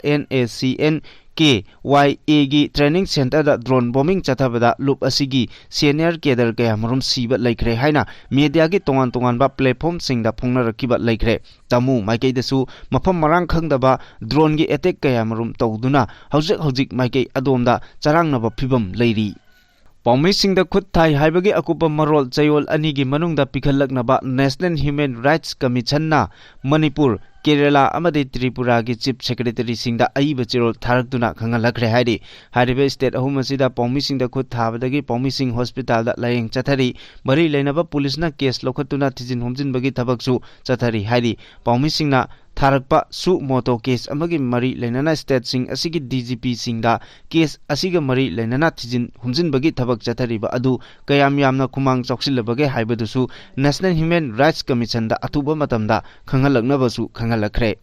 NACNKYAꯒꯤ training centreꯗ drone bombing ꯆꯠꯊꯕꯗ ꯂꯨꯞ ꯑꯁꯤꯒꯤ senior cadre ꯀꯌꯥꯃꯔꯨꯝ ꯁꯤꯕ ꯂꯩꯈ꯭ꯔꯦ ꯍꯥꯏꯅ mediaꯒꯤ ꯇꯣꯉꯥꯟ ꯇꯣꯉꯥꯟꯕ platformꯁꯤꯡꯗ ꯐꯣꯡꯅꯔꯛꯈꯤꯕ ꯂꯩꯈ꯭ꯔꯦ꯫ ꯇꯥꯃꯨ ꯃꯥꯏꯀꯩꯗꯁꯨ ꯃꯐꯝ ꯃꯔꯥꯡ ꯈꯪꯗꯕ droneꯒꯤ attack ꯀꯌꯥꯃꯔꯨꯝ ꯇꯧꯗꯨꯅ ꯍꯧꯖꯤꯛ ꯍꯧꯖꯤꯛ ꯃꯥꯏꯀꯩ ꯑꯗꯣꯝꯗ ꯆꯔꯥꯡꯅꯕ ꯐꯤꯕꯝ ꯂꯩꯔꯤ꯫ ꯄꯥꯎꯃꯤꯁꯤꯡꯗ ꯈꯨꯠ ꯊꯥꯏ ꯍꯥꯏꯕꯒꯤ ꯑꯀꯨꯞꯄ ꯃꯔꯣꯜ ꯆꯌꯣꯜ ꯑꯅꯤꯒꯤ ꯃꯅꯨꯡꯗ ꯄꯤꯈꯠꯂꯛꯅꯕ National Human Rights Commissionꯅ Manipur, Kerala ꯑꯃꯗꯤ ꯇ꯭ꯔꯤꯄꯨꯔꯥꯒꯤ Chief Secretaryꯁꯤꯡꯗ ꯑꯏꯕ ꯆꯦꯔꯣꯜ ꯊꯥꯔꯛꯇꯨꯅ ꯈꯪꯍꯜꯂꯛꯈ꯭ꯔꯦ ꯍꯥꯏꯔꯤ꯫ ꯍꯥꯏꯔꯤꯕ state ꯑꯍꯨꯝ ꯑꯁꯤꯗ ꯄꯥꯎꯃꯤꯁꯤꯡꯗ ꯈꯨꯠ ꯊꯥꯕꯗꯒꯤ ꯄꯥꯎꯃꯤꯁꯤꯡ hospitalꯗ ꯂꯥꯌꯦꯡ ꯆꯠꯊꯔꯤ꯫ ꯃꯔꯤ ꯂꯩꯅꯕ policeꯅ case ꯂꯧꯈꯠꯇꯨꯅ ꯊꯤꯖꯤꯟ ꯍꯨꯝꯖꯤꯟꯕꯒꯤ ꯊꯕꯛꯁꯨ ꯆꯠꯊꯔꯤ ꯍꯥꯏꯔꯤ꯫ ꯄꯥꯎꯃꯤꯁꯤꯡꯅ ꯊꯥꯔꯛꯄ ꯁꯨ ꯃꯣꯇꯣ ꯀꯦꯁ ꯑꯃꯒꯤ ꯃꯔꯤ ꯂꯩꯅꯅ ꯁ꯭ꯇꯦꯠꯁꯤꯡ ꯑꯁꯤꯒꯤ ꯗꯤ ꯖꯤ ꯄꯤꯁꯤꯡꯗ ꯀꯦꯁ ꯑꯁꯤꯒ ꯃꯔꯤ ꯂꯩꯅꯅ ꯊꯤꯖꯤꯟ ꯍꯨꯝꯖꯤꯟꯕꯒꯤ ꯊꯕꯛ ꯆꯠꯊꯔꯤꯕ ꯑꯗꯨ ꯀꯌꯥꯝ ꯌꯥꯝꯅ ꯈꯨꯃꯥꯡ ꯆꯥꯎꯁꯤꯜꯂꯕꯒꯦ ꯍꯥꯏꯕꯗꯨꯁꯨ National Human Rights Commission ꯗ ꯑꯊꯨꯕ ꯃꯇꯝꯗ ꯈꯪꯍꯜꯂꯛꯅꯕꯁꯨ ꯈꯪꯍꯜꯂꯛꯈ꯭ꯔꯦ꯫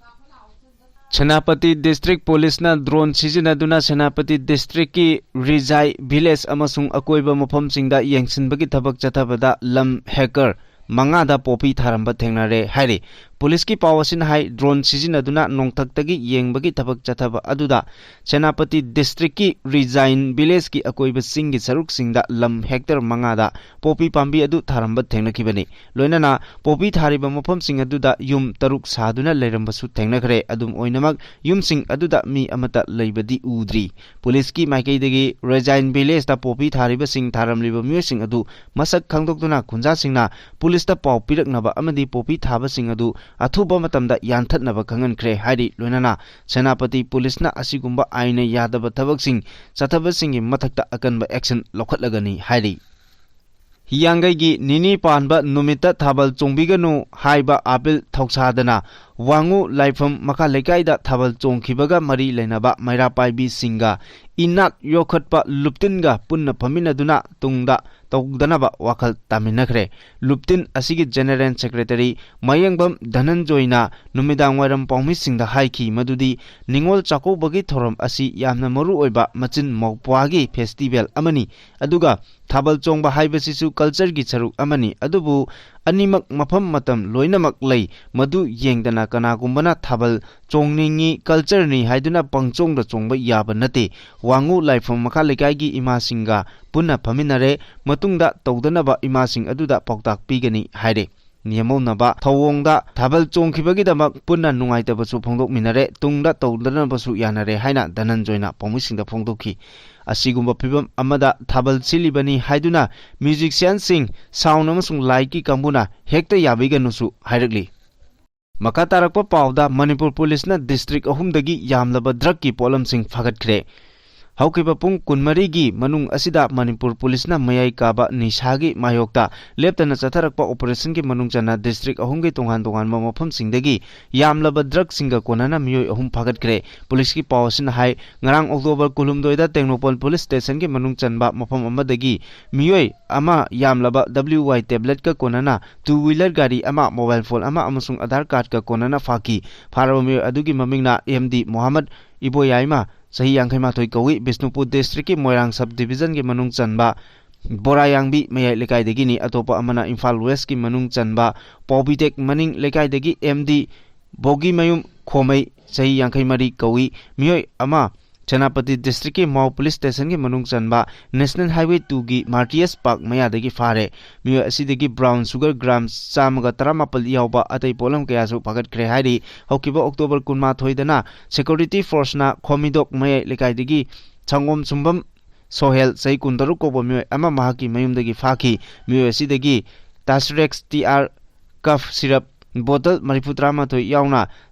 ꯁꯦꯅꯥꯄꯇꯤ ꯗꯤꯁꯇ꯭ꯔꯤꯛ ꯄꯨꯂꯤꯁꯅ ꯗ꯭ꯔꯣꯟ ꯁꯤꯖꯤꯟꯅꯗꯨꯅ ꯁꯦꯅꯥꯄꯇꯤ ꯗꯤꯁꯇ꯭ꯔꯤꯛꯀꯤ ꯔꯤꯖꯥꯏ ꯚꯤꯂꯦꯖ ꯑꯃꯁꯨꯡ ꯑꯀꯣꯏꯕ ꯃꯐꯝꯁꯤꯡꯗ ꯌꯦꯡꯁꯤꯟꯕꯒꯤ ꯊꯕꯛ ꯆꯠꯊꯕꯗ ꯂꯝ ꯍꯦꯛꯇꯔ ꯃꯉꯥꯗ ꯄꯣꯄꯤ ꯊꯥꯔꯝꯕ ꯊꯦꯡꯅꯔꯦ ꯍꯥꯏꯔꯤ꯫ ꯄꯨꯂꯤꯁꯀꯤ ꯄꯥꯎ ꯑꯁꯤꯅ ꯍꯥꯏ, ꯗ꯭ꯔꯣꯟ ꯁꯤꯖꯤꯟꯅꯗꯨꯅ ꯅꯣꯡꯊꯛꯇꯒꯤ ꯌꯦꯡꯕꯒꯤ ꯊꯕꯛ ꯆꯠꯊꯕ ꯑꯗꯨꯗ ꯁꯦꯅꯥꯄꯇꯤ ꯗꯤꯁꯇ꯭ꯔꯤꯛꯀꯤ ꯔꯤꯖꯥꯏꯟ ꯚꯤꯂꯦꯖꯀꯤ ꯑꯀꯣꯏꯕ ꯆꯤꯡꯒꯤ ꯁꯔꯨꯛꯁꯤꯡꯗ ꯂꯝ ꯍꯦꯛꯇꯔ ꯃꯉꯥꯗ ꯄꯣꯄꯤ ꯄꯥꯝꯕꯤ ꯑꯗꯨ ꯊꯥꯔꯝꯕ ꯊꯦꯡꯅꯈꯤꯕꯅꯤ꯫ ꯂꯣꯏꯅꯅ ꯄꯣꯄꯤ ꯊꯥꯔꯤꯕ ꯃꯐꯝꯁꯤꯡ ꯑꯗꯨꯗ ꯌꯨꯝ ꯇꯔꯨꯛ ꯁꯥꯗꯨꯅ ꯂꯩꯔꯝꯕꯁꯨ ꯊꯦꯡꯅꯈ꯭ꯔꯦ꯫ ꯑꯗꯨꯝ ꯑꯣꯏꯅꯃꯛ, ꯌꯨꯝꯁꯤꯡ ꯑꯗꯨꯗ ꯃꯤ ꯑꯃꯠꯇ ꯂꯩꯕꯗꯤ ꯎꯗ꯭ꯔꯤ꯫ ꯄꯨꯂꯤꯁꯀꯤ ꯃꯥꯏꯀꯩꯗꯒꯤ ꯔꯦꯖꯥꯏꯟ ꯚꯤꯂꯦꯖꯇ ꯄꯣꯄꯤ ꯊꯥꯔꯤꯕꯁꯤꯡ, ꯊꯥꯔꯝꯂꯤꯕ ꯃꯤꯑꯣꯏꯁꯤꯡ ꯑꯗꯨ ꯃꯁꯛ ꯈꯪꯗꯣꯛꯇꯨꯅ ꯈꯨꯟꯖꯥꯁꯤꯡꯅ ꯄꯨꯂꯤꯁꯇ ꯄꯥꯎ ꯄꯤꯔꯛꯅꯕ ꯑꯃꯗꯤ ꯄꯣꯄꯤ ꯊꯥꯕꯁꯤꯡ ꯑꯗꯨ ꯑꯊꯨꯕ ꯃꯇꯝꯗ ꯌꯥꯟꯊꯠꯅꯕ ꯈꯪꯍꯟꯈ꯭ꯔꯦ ꯍꯥꯏꯔꯤ꯫ ꯂꯣꯏꯅꯅ ꯁꯦꯅꯥꯄꯇꯤ ꯄꯨꯂꯤꯁꯅ ꯑꯁꯤꯒꯨꯝꯕ ꯑꯥꯏꯟꯅ ꯌꯥꯗꯕ ꯊꯕꯛꯁꯤꯡ ꯆꯠꯊꯕꯁꯤꯡꯒꯤ ꯃꯊꯛꯇ ꯑꯀꯟꯕ action ꯂꯧꯈꯠꯂꯒꯅꯤ ꯍꯥꯏꯔꯤ꯫ ꯍꯤꯌꯥꯡꯒꯩꯒꯤ ꯅꯤꯅꯤ ꯄꯥꯟꯕ ꯅꯨꯃꯤꯠꯇ ꯊꯥꯕꯜ ꯆꯣꯡꯕꯤꯒꯅꯨ ꯍꯥꯏꯕ ꯑꯥꯄꯤꯜ ꯊꯧꯁꯥꯗꯅ ꯋꯥꯉꯨ ꯂꯥꯏꯐꯝ ꯃꯈꯥ ꯂꯩꯀꯥꯏꯗ ꯊꯥꯕꯜ ꯆꯣꯡꯈꯤꯕꯒ ꯃꯔꯤ ꯂꯩꯅꯕ ꯃꯩꯔꯥ ꯄꯥꯏꯕꯤꯁꯤꯡꯒ ꯏꯅꯥꯠ ꯌꯣꯛꯈꯠꯄ ꯂꯨꯞꯇꯤꯟꯒ ꯄꯨꯟꯅ ꯐꯝꯃꯤꯟꯅꯗꯨꯅ ꯇꯨꯡꯗ ꯇꯧꯗꯅꯕ ꯋꯥꯈꯜ ꯇꯥꯃꯤꯟꯅꯈ꯭ꯔꯦ꯫ ꯂꯨꯞꯇꯤꯟ ꯑꯁꯤꯒꯤ ꯖꯦꯅꯦꯔꯦꯜ ꯁꯦꯀ꯭ꯔꯦꯇꯔꯤ ꯃꯌꯦꯡꯕꯝ ꯙꯅꯟꯖꯣꯏꯅ ꯅꯨꯃꯤꯗꯥꯡ ꯋꯥꯏꯔꯝ ꯄꯥꯎꯃꯤꯁꯤꯡꯗ ꯍꯥꯏꯈꯤ ꯃꯗꯨꯗꯤ ꯅꯤꯉꯣꯜ ꯆꯥꯛꯀꯧꯕꯒꯤ ꯊꯧꯔꯝ ꯑꯁꯤ ꯌꯥꯝꯅ ꯃꯔꯨ ꯑꯣꯏꯕ ꯃꯆꯤꯟ ꯃꯧꯄ꯭ꯋꯥꯒꯤ ꯐꯦꯁꯇꯤꯚꯦꯜ ꯑꯃꯅꯤ, ꯑꯗꯨꯒ ꯊꯥꯕꯜ ꯆꯣꯡꯕ ꯍꯥꯏꯕꯁꯤꯁꯨ ꯀꯜꯆꯔꯒꯤ ꯁꯔꯨꯛ ꯑꯃꯅꯤ꯫ ꯑꯗꯨꯕꯨ ꯑꯅꯤꯃꯛ ꯃꯐꯝ ꯃꯇꯝ ꯂꯣꯏꯅꯃꯛ ꯂꯩ꯫ ꯃꯗꯨ ꯌꯦꯡꯗꯅ ꯀꯅꯥꯒꯨꯝꯕꯅ ꯊꯥꯕꯜ ꯆꯣꯡꯅꯤꯡꯉꯤ, ꯀꯜꯆꯔꯅꯤ ꯍꯥꯏꯗꯨꯅ ꯄꯪꯆꯣꯡꯗ ꯆꯣꯡꯕ ꯌꯥꯕ ꯅꯠꯇꯦ꯫ ꯋꯥꯉꯨ ꯂꯥꯏꯐꯝ ꯃꯈꯥ ꯂꯩꯀꯥꯏꯒꯤ ꯏꯃꯥꯁꯤꯡꯒ ꯄꯨꯟꯅ ꯐꯝꯃꯤꯟꯅꯔꯦ꯫ ꯃꯇꯨꯡꯗ ꯇꯧꯗꯅꯕ ꯏꯃꯥꯁꯤꯡ ꯑꯗꯨꯗ ꯄꯥꯎꯇꯥꯛ ꯄꯤꯒꯅꯤ ꯍꯥꯏꯔꯦ꯫ ꯅꯦꯝꯍꯧꯅꯕ ꯊꯧꯑꯣꯡꯗ ꯊꯥꯕꯜ ꯆꯣꯡꯈꯤꯕꯒꯤꯗꯃꯛ ꯄꯨꯟꯅ ꯅꯨꯡꯉꯥꯏꯇꯕꯁꯨ ꯐꯣꯡꯗꯣꯛꯃꯤꯟꯅꯔꯦ, ꯇꯨꯡꯗ ꯇꯧꯗꯅꯕꯁꯨ ꯌꯥꯅꯔꯦ ꯍꯥꯏꯅ ꯙꯅꯟꯖꯣꯏꯅ ꯄꯥꯎꯃꯤꯁꯤꯡꯗ ꯐꯣꯡꯗꯣꯛꯈꯤ꯫ ꯑꯁꯤꯒꯨꯝꯕ ꯐꯤꯕꯝ ꯑꯃꯗ ꯊꯥꯕꯜ ꯁꯤꯜꯂꯤꯕꯅꯤ ꯍꯥꯏꯗꯨꯅ ꯃ꯭ꯌꯨꯖꯤꯛꯁꯤꯌꯥꯟꯁꯤꯡ, ꯁꯥꯎꯟ ꯑꯃꯁꯨꯡ ꯂꯥꯏꯠꯀꯤ ꯀꯥꯡꯕꯨꯅ ꯍꯦꯛꯇ ꯌꯥꯕꯤꯒꯅꯨꯁꯨ ꯍꯥꯏꯔꯛꯂꯤ꯫ ꯃꯈꯥ ꯇꯥꯔꯛꯄ ꯄꯥꯎꯗ ꯃꯅꯤꯄꯨꯔ ꯄꯨꯂꯤꯁꯅ ꯗꯤꯁꯇ꯭ꯔꯤꯛ ꯑꯍꯨꯝꯗꯒꯤ ꯌꯥꯝꯂꯕ ꯗ꯭ꯔꯒꯀꯤ ꯄꯣꯠꯂꯝꯁꯤꯡ ꯐꯥꯒꯠꯈ꯭ꯔꯦ꯫ ꯍꯧꯈꯤꯕ ꯄꯨꯡ ꯀꯨꯟꯃꯔꯤꯒꯤ ꯃꯅꯨꯡ ꯑꯁꯤꯗ ꯃꯅꯤꯄꯨꯔ ꯄꯨꯂꯤꯁꯅ ꯃꯌꯥꯏ ꯀꯥꯕ ꯅꯤꯁꯥꯒꯤ ꯃꯥꯌꯣꯛꯇ ꯂꯦꯞꯇꯅ ꯆꯠꯊꯔꯛꯄ ꯑꯣꯄꯔꯦꯁꯟꯒꯤ ꯃꯅꯨꯡ ꯆꯟꯅ ꯗꯤꯁꯇ꯭ꯔꯤꯛ ꯑꯍꯨꯝꯒꯤ ꯇꯣꯉꯥꯟ ꯇꯣꯉꯥꯟꯕ ꯃꯐꯝꯁꯤꯡꯗꯒꯤ ꯌꯥꯝꯂꯕ ꯗ꯭ꯔꯒꯁꯤꯡꯒ ꯀꯣꯟꯅꯅ ꯃꯤꯑꯣꯏ ꯑꯍꯨꯝ ꯐꯥꯒꯠꯈ꯭ꯔꯦ꯫ ꯄꯨꯂꯤꯁꯀꯤ ꯄꯥꯎ ꯑꯁꯤꯅ ꯍꯥꯏ, ꯉꯔꯥꯡ ꯑꯣꯛꯇꯣꯕꯔ ꯀꯨꯟꯍꯨꯝꯗꯣꯏꯗ ꯇꯦꯡꯅꯧꯄꯜ ꯄꯨꯂꯤꯁ ꯁ꯭ꯇꯦꯁꯟꯒꯤ ꯃꯅꯨꯡ ꯆꯟꯕ ꯃꯐꯝ ꯑꯃꯗꯒꯤ ꯃꯤꯑꯣꯏ ꯑꯃ ꯌꯥꯝꯂꯕ ꯗꯕ꯭ꯂꯤꯎ ꯋꯥꯏ ꯇꯦꯕ꯭ꯂꯦꯠꯀ ꯀꯣꯟꯅꯅ ꯇꯨ ꯋꯤꯂꯔ ꯒꯥꯔꯤ ꯑꯃ, ꯃꯣꯕꯥꯏꯜ ꯐꯣꯟ ꯑꯃ ꯑꯃꯁꯨꯡ ꯑꯙꯥꯔ ꯀꯥꯔꯗꯀ ꯀꯣꯟꯅꯅ ꯐꯥꯈꯤ꯫ ꯐꯥꯔꯕ ꯃꯤꯑꯣꯏ ꯑꯗꯨꯒꯤ ꯃꯃꯤꯡꯅ ꯑꯦꯝ ꯗꯤ ꯃꯣꯍꯝꯃꯗ ꯏꯕꯣꯌꯥꯏꯃ, ꯆꯍꯤ ꯌꯥꯡꯈꯩꯃꯥꯊꯣꯏ ꯀꯧꯏ, ꯕꯤꯁꯅꯨꯄꯨꯔ ꯗꯤꯁꯇ꯭ꯔꯤꯛꯀꯤ ꯃꯣꯏꯔꯥꯡ ꯁꯕ ꯗꯤꯕꯤꯖꯟꯒꯤ ꯃꯅꯨꯡ ꯆꯟꯕ ꯕꯣꯔꯥꯌꯥꯡꯕꯤ ꯃꯌꯥꯏ ꯂꯩꯀꯥꯏꯗꯒꯤꯅꯤ꯫ ꯑꯇꯣꯞꯄ ꯑꯃꯅ ꯏꯝꯐꯥꯜ ꯋꯦꯁꯀꯤ ꯃꯅꯨꯡ ꯆꯟꯕ ꯄꯥꯎꯕꯤꯇꯦꯛ ꯃꯅꯤꯡ ꯂꯩꯀꯥꯏꯗꯒꯤ ꯑꯦꯝ ꯗꯤ ꯕꯣꯒꯤꯃꯌꯨꯝ ꯈꯣꯃꯩ, ꯆꯍꯤ ꯌꯥꯡꯈꯩ ꯃꯔꯤ ꯀꯧꯏ꯫ ꯃꯤꯑꯣꯏ ꯑꯃ ꯁꯦꯅꯥꯄꯇꯤ ꯗꯤꯁꯇ꯭ꯔꯤꯛꯀꯤ ꯃꯥꯎ ꯄꯨꯂꯤꯁ ꯁ꯭ꯇꯦꯁꯟꯒꯤ ꯃꯅꯨꯡ ꯆꯟꯕ ꯅꯦꯁꯅꯦꯜ ꯍꯥꯏꯋꯦ ꯇꯨꯒꯤ ꯃꯥꯔꯇꯤꯌꯁ ꯄꯥꯔꯛ ꯃꯌꯥꯗꯒꯤ ꯐꯥꯔꯦ꯫ ꯃꯤꯑꯣꯏ ꯑꯁꯤꯗꯒꯤ ꯕ꯭ꯔꯥꯎꯟ ꯁꯨꯒꯔ ꯒ꯭ꯔꯥꯝ ꯆꯥꯝꯃꯒ ꯇꯔꯥꯃꯥꯄꯜ ꯌꯥꯎꯕ ꯑꯇꯩ ꯄꯣꯠꯂꯝ ꯀꯌꯥꯁꯨ ꯐꯥꯒꯠꯈ꯭ꯔꯦ ꯍꯥꯏꯔꯤ꯫ ꯍꯧꯈꯤꯕ ꯑꯣꯛꯇꯣꯕꯔ ꯀꯨꯟꯃꯥꯊꯣꯏꯗꯅ ꯁꯦꯀ꯭ꯌꯨꯔꯤꯇꯤ ꯐꯣꯔꯁꯅ ꯈꯣꯃꯤꯗꯣꯛ ꯃꯌꯥꯏ ꯂꯩꯀꯥꯏꯗꯒꯤ ꯁꯪꯒꯣꯝ ꯁꯨꯝꯕꯝ ꯁꯣꯍꯦꯜ, ꯆꯍꯤ ꯀꯨꯟꯇꯔꯨꯛ ꯀꯧꯕ ꯃꯤꯑꯣꯏ ꯑꯃ ꯃꯍꯥꯛꯀꯤ ꯃꯌꯨꯝꯗꯒꯤ ꯐꯥꯈꯤ꯫ ꯃꯤꯑꯣꯏ ꯑꯁꯤꯗꯒꯤ ꯇꯥꯁꯔꯦꯛꯁ ꯇꯤ ꯑꯥꯔ ꯀꯐ ꯁꯤꯔꯞ ꯕꯣꯇꯜ ꯃꯔꯤꯐꯨ ꯇꯔꯥꯃꯥꯊꯣꯏ ꯌꯥꯎꯅ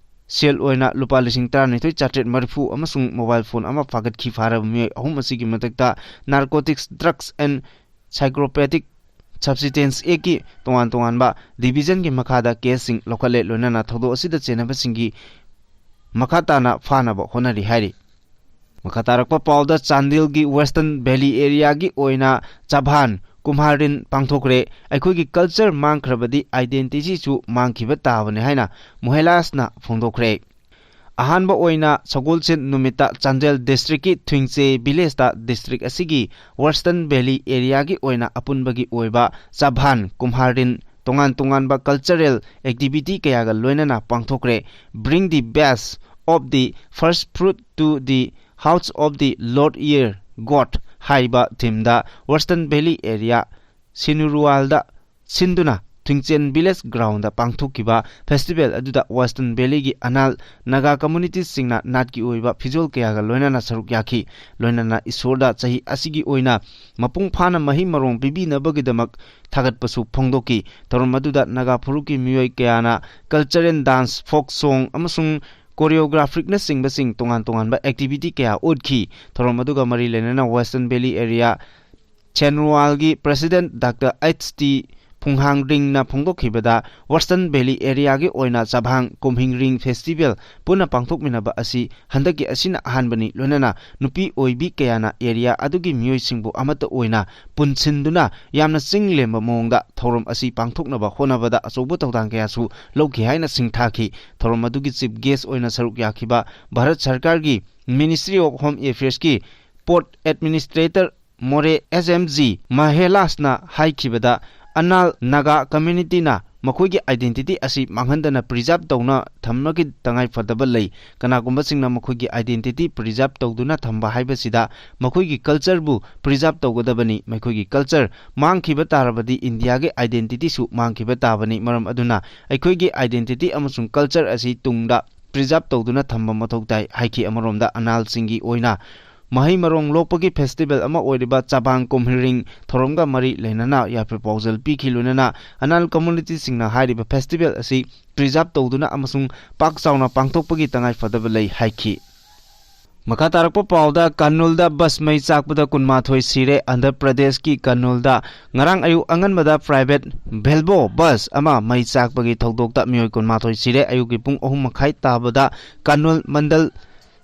ꯁꯦꯜ ꯑꯣꯏꯅ ꯂꯨꯄꯥ ꯂꯤꯁꯤꯡ ꯇꯔꯥꯅꯤꯊꯣꯏ ꯆꯥꯇ꯭ꯔꯦꯠ ꯃꯔꯤꯐꯨ ꯑꯃꯁꯨꯡ ꯃꯣꯕꯥꯏꯜ ꯐꯣꯟ ꯑꯃ ꯐꯥꯒꯠꯈꯤ꯫ ꯐꯥꯔꯕ ꯃꯤꯑꯣꯏ ꯑꯍꯨꯝ ꯑꯁꯤꯒꯤ ꯃꯊꯛꯇ ꯅꯥꯔꯀꯣꯇꯤꯛꯁ, ꯗ꯭ꯔꯒꯁ ꯑꯦꯟ ꯁꯥꯏꯀ꯭ꯔꯣꯄꯦꯇꯤꯛ ꯁꯕꯁꯤꯇꯦꯟꯁ ꯑꯦꯛꯀꯤ ꯇꯣꯉꯥꯟ ꯇꯣꯉꯥꯟꯕ ꯗꯤꯕꯤꯖꯟꯒꯤ ꯃꯈꯥꯗ ꯀꯦꯁꯁꯤꯡ ꯂꯧꯈꯠꯂꯦ꯫ ꯂꯣꯏꯅꯅ ꯊꯧꯗꯣꯛ ꯑꯁꯤꯗ ꯆꯦꯟꯅꯕꯁꯤꯡꯒꯤ ꯃꯈꯥ ꯇꯥꯅ ꯐꯥꯅꯕ ꯍꯣꯠꯅꯔꯤ ꯍꯥꯏꯔꯤ꯫ ꯃꯈꯥ ꯇꯥꯔꯛꯄ ꯄꯥꯎꯗ ꯆꯥꯟꯗꯦꯜꯒꯤ ꯋꯦꯁꯇꯔꯟ ꯚꯦꯂꯤ ꯑꯦꯔꯤꯌꯥꯒꯤ ꯑꯣꯏꯅ ꯆꯥꯚꯥꯟ ꯀꯨꯝꯍꯥꯔ ꯗꯤꯟ ꯄꯥꯡꯊꯣꯛꯈ꯭ꯔꯦ꯫ ꯑꯩꯈꯣꯏꯒꯤ ꯀꯜꯆꯔ ꯃꯥꯡꯈ꯭ꯔꯕꯗꯤ ꯑꯥꯏꯗꯦꯟꯇꯤꯇꯤꯁꯨ ꯃꯥꯡꯈꯤꯕ ꯇꯥꯕꯅꯤ ꯍꯥꯏꯅ ꯃꯣꯍꯦꯂꯥꯁꯅ ꯐꯣꯡꯗꯣꯛꯈ꯭ꯔꯦ꯫ ꯑꯍꯥꯟꯕ ꯑꯣꯏꯅ ꯁꯒꯣꯜꯁꯦꯟ ꯅꯨꯃꯤꯠꯇ ꯆꯥꯟꯗꯦꯜ ꯗꯤꯁꯇ꯭ꯔꯤꯛꯀꯤ ꯊ꯭ꯋꯤꯡꯆꯦ ꯚꯤꯂꯦꯖꯇ ꯗꯤꯁꯇ꯭ꯔꯤꯛ ꯑꯁꯤꯒꯤ ꯋꯦꯁꯇꯔꯟ ꯚꯦꯂꯤ ꯑꯦꯔꯤꯌꯥꯒꯤ ꯑꯣꯏꯅ ꯑꯄꯨꯟꯕꯒꯤ ꯑꯣꯏꯕ ꯆꯥꯚꯥꯟ ꯀꯨꯝꯍꯥꯔ ꯗꯤꯟ ꯇꯣꯉꯥꯟ ꯇꯣꯉꯥꯟꯕ ꯀꯜꯆꯔꯦꯜ ꯑꯦꯛꯇꯤꯚꯤꯇꯤ ꯀꯌꯥꯒ ꯂꯣꯏꯅꯅ ꯄꯥꯡꯊꯣꯛꯈ꯭ꯔꯦ꯫ Bring the best of the first fruit to the house of the Lord Year God ꯍꯥꯏꯕ ꯊꯤꯝꯗ ꯋꯦꯁꯇꯔꯟ ꯚꯦꯂꯤ ꯑꯦꯔꯤꯌꯥ ꯁꯤꯅꯨꯔꯨꯋꯥꯜꯗ ꯁꯤꯟꯗꯨꯅ ꯊꯤꯡꯆꯦꯟ ꯚꯤꯂꯦꯖ ꯒ꯭ꯔꯥꯎꯟꯗ ꯄꯥꯡꯊꯣꯛꯈꯤꯕ ꯐꯦꯁꯇꯤꯚꯦꯜ ꯑꯗꯨꯗ ꯋꯦꯁꯇꯔꯟ ꯚꯦꯂꯤꯒꯤ ꯑꯅꯥꯜ ꯅꯥꯒꯥ ꯀꯝꯃꯨꯅꯤꯇꯤꯁꯤꯡꯅ ꯅꯥꯠꯀꯤ ꯑꯣꯏꯕ ꯐꯤꯖꯣꯜ ꯀꯌꯥꯒ ꯂꯣꯏꯅꯅ ꯁꯔꯨꯛ ꯌꯥꯈꯤ꯫ ꯂꯣꯏꯅꯅ ꯏꯁꯣꯔꯗ ꯆꯍꯤ ꯑꯁꯤꯒꯤ ꯑꯣꯏꯅ ꯃꯄꯨꯡ ꯐꯥꯅ ꯃꯍꯩ ꯃꯔꯣꯡ ꯄꯤꯕꯤꯅꯕꯒꯤꯗꯃꯛ ꯊꯥꯒꯠꯄꯁꯨ ꯐꯣꯡꯗꯣꯛꯈꯤ꯫ ꯊꯧꯔꯝ ꯑꯗꯨꯗ ꯅꯥꯒꯥ ꯐꯨꯔꯨꯞꯀꯤ ꯃꯤꯑꯣꯏ ꯀꯌꯥꯅ ꯀꯜꯆꯔꯦꯜ ꯗꯥꯟꯁ, ꯐꯣꯛ ꯁꯣꯡ ꯑꯃꯁꯨꯡ ꯀꯣꯔꯤꯌꯣꯒ꯭ꯔꯥꯐꯤꯛꯅꯆꯤꯡꯕꯁꯤꯡ ꯇꯣꯉꯥꯟ ꯇꯣꯉꯥꯟꯕ ꯑꯦꯛꯇꯤꯚꯤꯇꯤ ꯀꯌꯥ ꯎꯠꯈꯤ꯫ ꯊꯧꯔꯝ ꯑꯗꯨꯒ ꯃꯔꯤ ꯂꯩꯅꯅ Western Valley Area Chenwalꯒꯤ President Doctor H T Phunghangringꯅ ꯐꯣꯡꯗꯣꯛꯈꯤꯕꯗ, Western Valley Areaꯒꯤ ꯑꯣꯏꯅ ꯆꯕꯥꯡ ꯀꯨꯝꯍꯤꯡ ꯔꯤꯡ ꯐꯦꯁꯇꯤꯚꯦꯜ ꯄꯨꯟꯅ ꯄꯥꯡꯊꯣꯛꯃꯤꯟꯅꯕ ꯑꯁꯤ ꯍꯟꯗꯛꯀꯤ ꯑꯁꯤꯅ ꯑꯍꯥꯟꯕꯅꯤ, ꯂꯣꯏꯅꯅ ꯅꯨꯄꯤ ꯑꯣꯏꯕꯤ ꯀꯌꯥꯅ ꯑꯦꯔꯤꯌꯥ ꯑꯗꯨꯒꯤ ꯃꯤꯑꯣꯏꯁꯤꯡꯕꯨ ꯑꯃꯠꯇ ꯑꯣꯏꯅ ꯄꯨꯟꯁꯤꯟꯗꯨꯅ ꯌꯥꯝꯅ ꯆꯤꯡ ꯂꯦꯝꯕ ꯃꯑꯣꯡꯗ ꯊꯧꯔꯝ ꯑꯁꯤ ꯄꯥꯡꯊꯣꯛꯅꯕ ꯍꯣꯠꯅꯕꯗ ꯑꯆꯧꯕ ꯊꯧꯗꯥꯡ ꯀꯌꯥꯁꯨ ꯂꯧꯈꯤ ꯍꯥꯏꯅ ꯁꯤꯡꯊꯥꯈꯤ꯫ ꯊꯧꯔꯝ ꯑꯗꯨꯒꯤ ꯆꯤꯐ ꯒꯦꯁ ꯑꯣꯏꯅ ꯁꯔꯨꯛ ꯌꯥꯈꯤꯕ ꯚꯥꯔꯠ ꯁꯔꯀꯥꯔꯒꯤ Ministry of Home Affairsꯀꯤ port administrator Moreh S M G ꯃꯍꯦꯂꯥꯁꯅ ꯍꯥꯏꯈꯤꯕꯗ, ꯑꯅꯥꯜ ꯅꯥꯒꯥ ꯀꯝꯃ꯭ꯌꯨꯅꯤꯇꯤꯅ ꯃꯈꯣꯏꯒꯤ ꯑꯥꯏꯗꯦꯟꯇꯤꯇꯤ ꯑꯁꯤ ꯃꯥꯡꯍꯟꯗꯅ ꯄ꯭ꯔꯤꯖꯥꯔꯚ ꯇꯧꯅ ꯊꯝꯕꯒꯤ ꯇꯉꯥꯏꯐꯗꯕ ꯂꯩ꯫ ꯀꯅꯥꯒꯨꯝꯕꯁꯤꯡꯅ ꯃꯈꯣꯏꯒꯤ ꯑꯥꯏꯗꯦꯟꯇꯤꯇꯤ ꯄ꯭ꯔꯤꯖꯥꯔꯚ ꯇꯧꯗꯨꯅ ꯊꯝꯕ ꯍꯥꯏꯕꯁꯤꯗ ꯃꯈꯣꯏꯒꯤ ꯀꯜꯆꯔꯕꯨ ꯄ꯭ꯔꯤꯖꯥꯔꯚ ꯇꯧꯒꯗꯕꯅꯤ꯫ ꯃꯈꯣꯏꯒꯤ ꯀꯜꯆꯔ ꯃꯥꯡꯈꯤꯕ ꯇꯥꯔꯕꯗꯤ ꯏꯟꯗꯤꯌꯥꯒꯤ ꯑꯥꯏꯗꯦꯟꯇꯤꯇꯤꯁꯨ ꯃꯥꯡꯈꯤꯕ ꯇꯥꯕꯅꯤ꯫ ꯃꯔꯝ ꯑꯗꯨꯅ ꯑꯩꯈꯣꯏꯒꯤ ꯑꯥꯏꯗꯦꯟꯇꯤꯇꯤ ꯑꯃꯁꯨꯡ ꯀꯜꯆꯔ ꯑꯁꯤ ꯇꯨꯡꯗ ꯄ꯭ꯔꯤꯖꯥꯔꯚ ꯇꯧꯗꯨꯅ ꯊꯝꯕ ꯃꯊꯧ ꯇꯥꯏ ꯍꯥꯏꯈꯤ꯫ ꯑꯃꯔꯣꯝꯗ ꯑꯅꯥꯜꯁꯤꯡꯒꯤ ꯑꯣꯏꯅ ꯃꯍꯩ ꯃꯔꯣꯡ ꯂꯣꯛꯄꯒꯤ ꯐꯦꯁꯇꯤꯚꯦꯜ ꯑꯃ ꯑꯣꯏꯔꯤꯕ ꯆꯕꯥꯡ ꯀꯨꯝꯍꯩ ꯔꯤꯡ ꯊꯧꯔꯝꯒ ꯃꯔꯤ ꯂꯩꯅꯅ ꯌꯥꯏꯐ ꯄꯥꯎꯖꯦꯜ ꯄꯤꯈꯤ꯫ ꯂꯣꯏꯅꯅ ꯑꯅꯥꯜ ꯀꯝꯃ꯭ꯌꯨꯅꯤꯇꯤꯁꯤꯡꯅ ꯍꯥꯏꯔꯤꯕ ꯐꯦꯁꯇꯤꯚꯦꯜ ꯑꯁꯤ ꯄ꯭ꯔꯤꯖꯥꯔꯚ ꯇꯧꯗꯨꯅ ꯑꯃꯁꯨꯡ ꯄꯥꯛ ꯆꯥꯎꯅ ꯄꯥꯡꯊꯣꯛꯄꯒꯤ ꯇꯉꯥꯏꯐꯗꯕ ꯂꯩ ꯍꯥꯏꯈꯤ꯫ ꯃꯈꯥ ꯇꯥꯔꯛꯄ ꯄꯥꯎꯗ, ꯀꯥꯔꯅꯨꯜꯗ ꯕꯁ ꯃꯩ ꯆꯥꯛꯄꯗ ꯀꯨꯟꯃꯥꯊꯣꯏ ꯁꯤꯔꯦ꯫ ꯑꯟꯙ꯭ꯔ ꯄ꯭ꯔꯗꯦꯁꯀꯤ ꯀꯥꯔꯅꯨꯜꯗ ꯉꯔꯥꯡ ꯑꯌꯨꯛ ꯑꯉꯟꯕꯗ ꯄ꯭ꯔꯥꯏꯚꯦꯠ ꯚꯦꯜꯕꯣ ꯕꯁ ꯑꯃ ꯃꯩ ꯆꯥꯛꯄꯒꯤ ꯊꯧꯗꯣꯛꯇ ꯃꯤꯑꯣꯏ ꯀꯨꯟꯃꯥꯊꯣꯏ ꯁꯤꯔꯦ꯫ ꯑꯌꯨꯛꯀꯤ ꯄꯨꯡ ꯑꯍꯨꯝ ꯃꯈꯥꯏ ꯇꯥꯕꯗ ꯀꯥꯔꯅꯨꯜ ꯃꯟꯗꯜ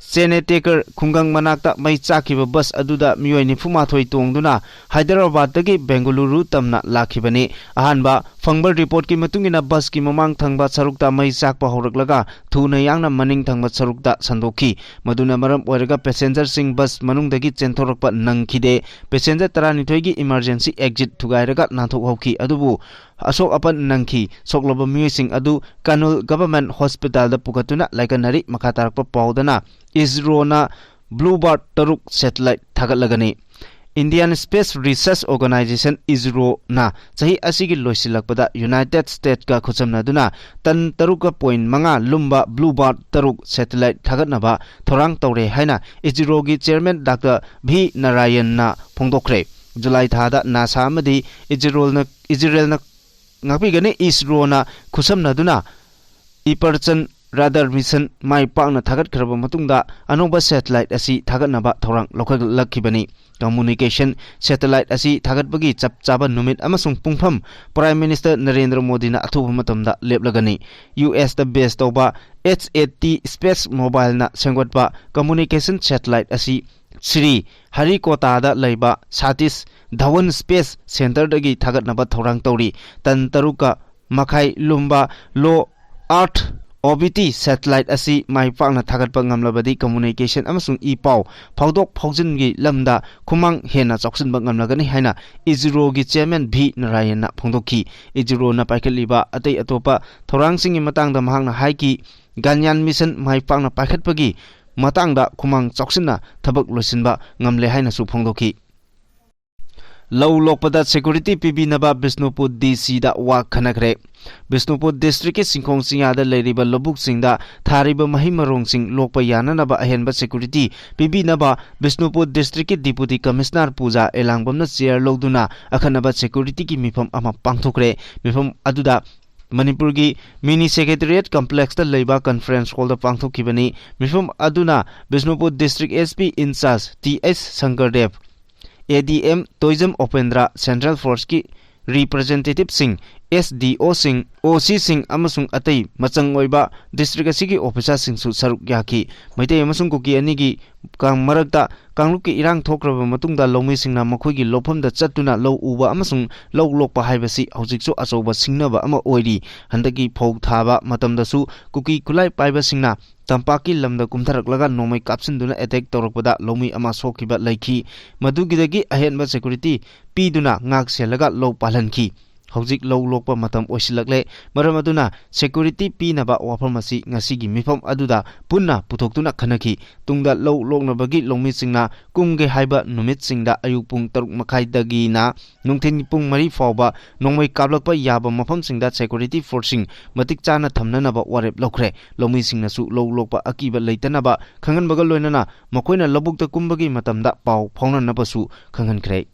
ꯆꯦꯅꯦꯇꯦꯀꯔ ꯈꯨꯡꯒꯪ ꯃꯅꯥꯛꯇ ꯃꯩ ꯆꯥꯛꯈꯤꯕ ꯕꯁ ꯑꯗꯨꯗ ꯃꯤꯑꯣꯏ ꯅꯤꯐꯨꯃꯥꯊꯣꯏ ꯇꯣꯡꯗꯨꯅ ꯍꯥꯏꯗ꯭ꯔꯕꯥꯗꯇꯒꯤ ꯕꯦꯡꯒꯂꯨꯔꯨ ꯇꯝꯅ ꯂꯥꯛꯈꯤꯕꯅꯤ꯫ ꯑꯍꯥꯟꯕ ꯐꯪꯕ ꯔꯤꯄꯣꯔꯠꯀꯤ ꯃꯇꯨꯡ ꯏꯟꯅ, ꯕꯁꯀꯤ ꯃꯃꯥꯡ ꯊꯪꯕ ꯁꯔꯨꯛꯇ ꯃꯩ ꯆꯥꯛꯄ ꯍꯧꯔꯛꯂꯒ ꯊꯨꯅ ꯌꯥꯡꯅ ꯃꯅꯤꯡ ꯊꯪꯕ ꯁꯔꯨꯛꯇ ꯁꯟꯗꯣꯛꯈꯤ꯫ ꯃꯗꯨꯅ ꯃꯔꯝ ꯑꯣꯏꯔꯒ ꯄꯦꯁꯦꯟꯖꯔꯁꯤꯡ ꯕꯁ ꯃꯅꯨꯡꯗꯒꯤ ꯆꯦꯟꯊꯣꯔꯛꯄ ꯅꯪꯈꯤꯗꯦ꯫ ꯄꯦꯁꯦꯟꯖꯔ ꯇꯔꯥꯅꯤꯊꯣꯏꯒꯤ ꯏꯃꯔꯖꯦꯟꯁꯤ ꯑꯦꯛꯖꯤꯠ ꯊꯨꯒꯥꯏꯔꯒ ꯅꯥꯟꯊꯣꯛꯍꯧꯈꯤ꯫ ꯑꯗꯨꯕꯨ ꯑꯁꯣꯛ ꯑꯄꯟ ꯅꯪꯈꯤ꯫ ꯁꯣꯛꯂꯕ ꯃꯤꯑꯣꯏꯁꯤꯡ ꯑꯗꯨ ꯀꯥꯔꯅꯨꯜ ꯒꯚꯔꯟꯃꯦꯟꯠ ꯍꯣꯁꯄꯤꯇꯥꯜꯗ ꯄꯨꯈꯠꯇꯨꯅ ꯂꯥꯏꯀꯠꯅꯔꯤ꯫ ꯃꯈꯥ ꯇꯥꯔꯛꯄ ꯄꯥꯎꯗꯅ, ꯏꯁꯔꯣꯅ ꯕ꯭ꯂꯨ ꯕꯥꯔꯠ ꯇꯔꯨꯛ ꯁꯦꯇꯦꯂꯥꯏꯠ ꯊꯥꯒꯠꯂꯒꯅꯤ꯫ Indian Space Research Organisation, ꯏꯁꯔꯣꯅ ꯆꯍꯤ ꯑꯁꯤꯒꯤ ꯂꯣꯏꯁꯤꯜꯂꯛꯄꯗ ꯌꯨꯅꯥꯏꯇꯦꯗ ꯁ꯭ꯇꯦꯠꯁꯀ ꯈꯨꯠꯁꯝꯅꯗꯨꯅ ꯇꯟ ꯇꯔꯨꯛꯀ ꯄꯣꯏꯟꯠ ꯃꯉꯥ ꯂꯨꯝꯕ ꯕ꯭ꯂꯨ ꯕꯥꯔꯠ ꯇꯔꯨꯛ ꯁꯦꯇꯦꯂꯥꯏꯠ ꯊꯥꯒꯠꯅꯕ ꯊꯧꯔꯥꯡ ꯇꯧꯔꯦ ꯍꯥꯏꯅ ꯏꯁꯔꯣꯒꯤ ꯆꯦꯌꯔꯃꯦꯟ ꯗꯥꯛꯇꯔ ꯚꯤ ꯅꯥꯔꯥꯌꯟꯅ ꯐꯣꯡꯗꯣꯛꯈ꯭ꯔꯦ꯫ ꯖꯨꯂꯥꯏ ꯊꯥꯗ ꯅꯥꯁꯥ ꯑꯃꯗꯤ ꯏꯖꯔꯣꯜꯅ, ꯏꯖꯔꯦꯜꯅ ꯉꯥꯛꯄꯤꯒꯅꯤ꯫ ꯏꯁꯔꯣꯅ ꯈꯨꯠꯁꯝꯅꯗꯨꯅ ꯏꯄꯔꯆꯟ ꯔꯥꯗꯥꯔ ꯃꯤꯁꯟ ꯃꯥꯏ ꯄꯥꯛꯅ ꯊꯥꯒꯠꯈ꯭ꯔꯕ ꯃꯇꯨꯡꯗ ꯑꯅꯧꯕ ꯁꯦꯇꯦꯂꯥꯏꯠ ꯑꯁꯤ ꯊꯥꯒꯠꯅꯕ ꯊꯧꯔꯥꯡ ꯂꯧꯈꯠꯂꯛꯈꯤꯕꯅꯤ꯫ ꯀꯝꯃ꯭ꯌꯨꯅꯤꯀꯦꯁꯟ ꯁꯦꯇꯦꯂꯥꯏꯠ ꯑꯁꯤ ꯊꯥꯒꯠꯄꯒꯤ ꯆꯞ ꯆꯥꯕ ꯅꯨꯃꯤꯠ ꯑꯃꯁꯨꯡ ꯄꯨꯡꯐꯝ ꯄ꯭ꯔꯥꯏꯝ ꯃꯤꯅꯤꯁꯇꯔ ꯅꯔꯦꯟꯗ꯭ꯔ ꯃꯣꯗꯤꯅ ꯑꯊꯨꯕ ꯃꯇꯝꯗ ꯂꯦꯞꯂꯒꯅꯤ꯫ ꯌꯨ ꯑꯦꯁꯇ ꯕꯦꯖ ꯇꯧꯕ ꯑꯦꯆ ꯑꯦ ꯇꯤ ꯁ꯭ꯄꯦꯁ ꯃꯣꯕꯥꯏꯜꯅ ꯁꯦꯝꯒꯠꯄ ꯀꯝꯃ꯭ꯌꯨꯅꯤꯀꯦꯁꯟ ꯁꯦꯇꯦꯂꯥꯏꯠ ꯑꯁꯤ ꯁ꯭ꯔꯤ ꯍꯔꯤꯀꯣꯇꯥꯗ ꯂꯩꯕ ꯁꯥꯇꯤꯁ ꯙꯋꯟ ꯁ꯭ꯄꯦꯁ ꯁꯦꯟꯇꯔꯗꯒꯤ ꯊꯥꯒꯠꯅꯕ ꯊꯧꯔꯥꯡ ꯇꯧꯔꯤ꯫ ꯇꯟ ꯇꯔꯨꯛꯀ ꯃꯈꯥꯏ ꯂꯨꯝꯕ ꯂꯣ ꯑꯥꯔꯊ ꯑꯣꯔꯕꯤꯠ ꯁꯦꯇꯦꯂꯥꯏꯠ ꯑꯁꯤ ꯃꯥꯏ ꯄꯥꯛꯅ ꯊꯥꯒꯠꯄ ꯉꯝꯂꯕꯗꯤ ꯀꯝꯃ꯭ꯌꯨꯅꯤꯀꯦꯁꯟ ꯑꯃꯁꯨꯡ ꯏ ꯄꯥꯎ ꯐꯥꯎꯗꯣꯛ ꯐꯥꯎꯖꯤꯟꯒꯤ ꯂꯝꯗ ꯈꯨꯃꯥꯡ ꯍꯦꯟꯅ ꯆꯥꯎꯁꯤꯟꯕ ꯉꯝꯂꯒꯅꯤ ꯍꯥꯏꯅ ꯏꯁꯔꯣꯒꯤ ꯆꯤꯌꯔꯃꯦꯟ ꯚꯤ ꯅꯥꯔꯥꯌꯟꯅ ꯐꯣꯡꯗꯣꯛꯈꯤ꯫ ꯏꯁꯔꯣꯅ ꯄꯥꯏꯈꯠꯂꯤꯕ ꯑꯇꯩ ꯑꯇꯣꯞꯄ ꯊꯧꯔꯥꯡꯁꯤꯡꯒꯤ ꯃꯇꯥꯡꯗ ꯃꯍꯥꯛꯅ ꯍꯥꯏꯈꯤ, ꯒꯥꯟꯌꯥꯟ ꯃꯤꯁꯟ ꯃꯥꯏ ꯄꯥꯛꯅ ꯄꯥꯏꯈꯠꯄꯒꯤ ꯃꯇꯥꯡꯗ ꯈꯨꯃꯥꯡ ꯆꯥꯎꯁꯤꯟꯅ ꯊꯕꯛ ꯂꯣꯏꯁꯤꯟꯕ ꯉꯝꯂꯦ ꯍꯥꯏꯅꯁꯨ ꯐꯣꯡꯗꯣꯛꯈꯤ꯫ ꯂꯧ ꯂꯣꯛꯄꯗ ꯁꯦꯀ꯭ꯌꯨꯔꯤꯇꯤ ꯄꯤꯕꯤꯅꯕ ꯕꯤꯁꯅꯨꯄꯨꯔ ꯗꯤ ꯁꯤꯗ ꯋꯥ ꯈꯟꯅꯈ꯭ꯔꯦ꯫ ꯕꯤꯁꯅꯨꯄꯨꯔ ꯗꯤꯁꯇ꯭ꯔꯤꯛꯀꯤ ꯆꯤꯡꯈꯣꯡ ꯆꯤꯡꯌꯥꯗ ꯂꯩꯔꯤꯕ ꯂꯧꯕꯨꯛꯁꯤꯡꯗ ꯊꯥꯔꯤꯕ ꯃꯍꯩ ꯃꯔꯣꯡꯁꯤꯡ ꯂꯣꯛꯄ ꯌꯥꯅꯅꯕ ꯑꯍꯦꯟꯕ ꯁꯦꯀ꯭ꯌꯨꯔꯤꯇꯤ ꯄꯤꯕꯤꯅꯕ ꯕꯤꯁꯅꯨꯄꯨꯔ ꯗꯤꯁꯇ꯭ꯔꯤꯛꯀꯤ ꯗꯤꯄꯨꯇꯤ ꯀꯃꯤꯁꯅꯔ ꯄꯨꯖꯥ ꯑꯦꯂꯥꯡꯕꯝꯅ ꯆꯤꯌꯔ ꯂꯧꯗꯨꯅ ꯑꯈꯟꯅꯕ ꯁꯦꯀ꯭ꯌꯨꯔꯤꯇꯤꯒꯤ ꯃꯤꯐꯝ ꯑꯃ ꯄꯥꯡꯊꯣꯛꯈ꯭ꯔꯦ꯫ ꯃꯤꯐꯝ ꯑꯗꯨꯗ ꯃꯅꯤꯄꯨꯔꯒꯤ ꯃꯤꯅꯤ ꯁꯦꯀ꯭ꯔꯦꯇꯦꯔꯤꯌꯦꯠ ꯀꯝꯄ꯭ꯂꯦꯛꯁꯇ ꯂꯩꯕ ꯀꯟꯐꯔꯦꯟꯁ ꯍꯣꯜꯗ ꯄꯥꯡꯊꯣꯛꯈꯤꯕꯅꯤ꯫ ꯃꯤꯐꯝ ꯑꯗꯨꯅ Bishnupur district S P incharge T S Sankardev, A D M Toijam Upendra, central ꯐꯣꯔꯁꯀꯤ ꯔꯤꯄ꯭ꯔꯖꯦꯟꯇꯦꯇꯤꯚꯁꯤꯡ, ꯑꯦꯁ ꯗꯤ ꯑꯣꯁꯤꯡ, ꯑꯣ ꯁꯤꯁꯤꯡ ꯑꯃꯁꯨꯡ ꯑꯇꯩ ꯃꯆꯪ ꯑꯣꯏꯕ ꯗꯤꯁꯇ꯭ꯔꯤꯛ ꯑꯁꯤꯒꯤ ꯑꯣꯐꯤꯁꯥꯔꯁꯤꯡꯁꯨ ꯁꯔꯨꯛ ꯌꯥꯈꯤ꯫ ꯃꯩꯇꯩ ꯑꯃꯁꯨꯡ ꯀꯨꯀꯤ ꯑꯅꯤꯒꯤ ꯀꯥꯡ ꯃꯔꯛꯇ ꯀꯥꯡꯂꯨꯞꯀꯤ ꯏꯔꯥꯡ ꯊꯣꯛꯈ꯭ꯔꯕ ꯃꯇꯨꯡꯗ ꯂꯧꯃꯤꯁꯤꯡꯅ ꯃꯈꯣꯏꯒꯤ ꯂꯧꯐꯝꯗ ꯆꯠꯇꯨꯅ ꯂꯧ ꯎꯕ ꯑꯃꯁꯨꯡ ꯂꯧ ꯂꯣꯛꯄ ꯍꯥꯏꯕꯁꯤ ꯍꯧꯖꯤꯛꯁꯨ ꯑꯆꯧꯕ ꯁꯤꯡꯅꯕ ꯑꯃ ꯑꯣꯏꯔꯤ꯫ ꯍꯟꯗꯛꯀꯤ ꯐꯧ ꯊꯥꯕ ꯃꯇꯝꯗꯁꯨ ꯀꯨꯀꯤ ꯈꯨꯠꯂꯥꯏ ꯄꯥꯏꯕꯁꯤꯡꯅ ꯇꯝꯄꯥꯛꯀꯤ ꯂꯝꯗ ꯀꯨꯝꯊꯔꯛꯂꯒ ꯅꯣꯡꯃꯩ ꯀꯥꯞꯁꯤꯟꯗꯨꯅ ꯑꯦꯇꯦꯛ ꯇꯧꯔꯛꯄꯗ ꯂꯧꯃꯤ ꯑꯃ ꯁꯣꯛꯈꯤꯕ ꯂꯩꯈꯤ꯫ ꯃꯗꯨꯒꯤꯗꯒꯤ ꯑꯍꯦꯟꯕ ꯁꯦꯀ꯭ꯌꯨꯔꯤꯇꯤ ꯄꯤꯗꯨꯅ ꯉꯥꯛ ꯁꯦꯜꯂꯒ ꯂꯧ ꯄꯥꯜꯍꯟꯈꯤ꯫ ꯍꯧꯖꯤꯛ ꯂꯧ ꯂꯣꯛꯄ ꯃꯇꯝ ꯑꯣꯏꯁꯤꯜꯂꯛꯂꯦ꯫ ꯃꯔꯝ ꯑꯗꯨꯅ ꯁꯦꯀ꯭ꯌꯨꯔꯤꯇꯤ ꯄꯤꯅꯕ ꯋꯥꯐꯝ ꯑꯁꯤ ꯉꯁꯤꯒꯤ ꯃꯤꯐꯝ ꯑꯗꯨꯗ ꯄꯨꯟꯅ ꯄꯨꯊꯣꯛꯇꯨꯅ ꯈꯟꯅꯈꯤ꯫ ꯇꯨꯡꯗ ꯂꯧ ꯂꯣꯛꯅꯕꯒꯤ ꯂꯧꯃꯤꯁꯤꯡꯅ ꯀꯨꯝꯒꯦ ꯍꯥꯏꯕ ꯅꯨꯃꯤꯠꯁꯤꯡꯗ ꯑꯌꯨꯛ ꯄꯨꯡ ꯇꯔꯨꯛ ꯃꯈꯥꯏꯗꯒꯤꯅ ꯅꯨꯡꯊꯤꯜ ꯄꯨꯡ ꯃꯔꯤ ꯐꯥꯎꯕ ꯅꯣꯡꯃꯩ ꯀꯥꯞꯂꯛꯄ ꯌꯥꯕ ꯃꯐꯝꯁꯤꯡꯗ ꯁꯦꯀ꯭ꯌꯨꯔꯤꯇꯤ ꯐꯣꯔꯁꯁꯤꯡ ꯃꯇꯤꯛ ꯆꯥꯅ ꯊꯝꯅꯅꯕ ꯋꯥꯔꯦꯞ ꯂꯧꯈ꯭ꯔꯦ꯫ ꯂꯧꯃꯤꯁꯤꯡꯅꯁꯨ ꯂꯧ ꯂꯣꯛꯄ ꯑꯀꯤꯕ ꯂꯩꯇꯅꯕ ꯈꯪꯍꯟꯕꯒ ꯂꯣꯏꯅꯅ ꯃꯈꯣꯏꯅ ꯂꯧꯕꯨꯛꯇ ꯀꯨꯝꯕꯒꯤ ꯃꯇꯝꯗ ꯄꯥꯎ ꯐꯥꯎꯅꯅꯕꯁꯨ ꯈꯪꯍꯟꯈ꯭ꯔꯦ꯫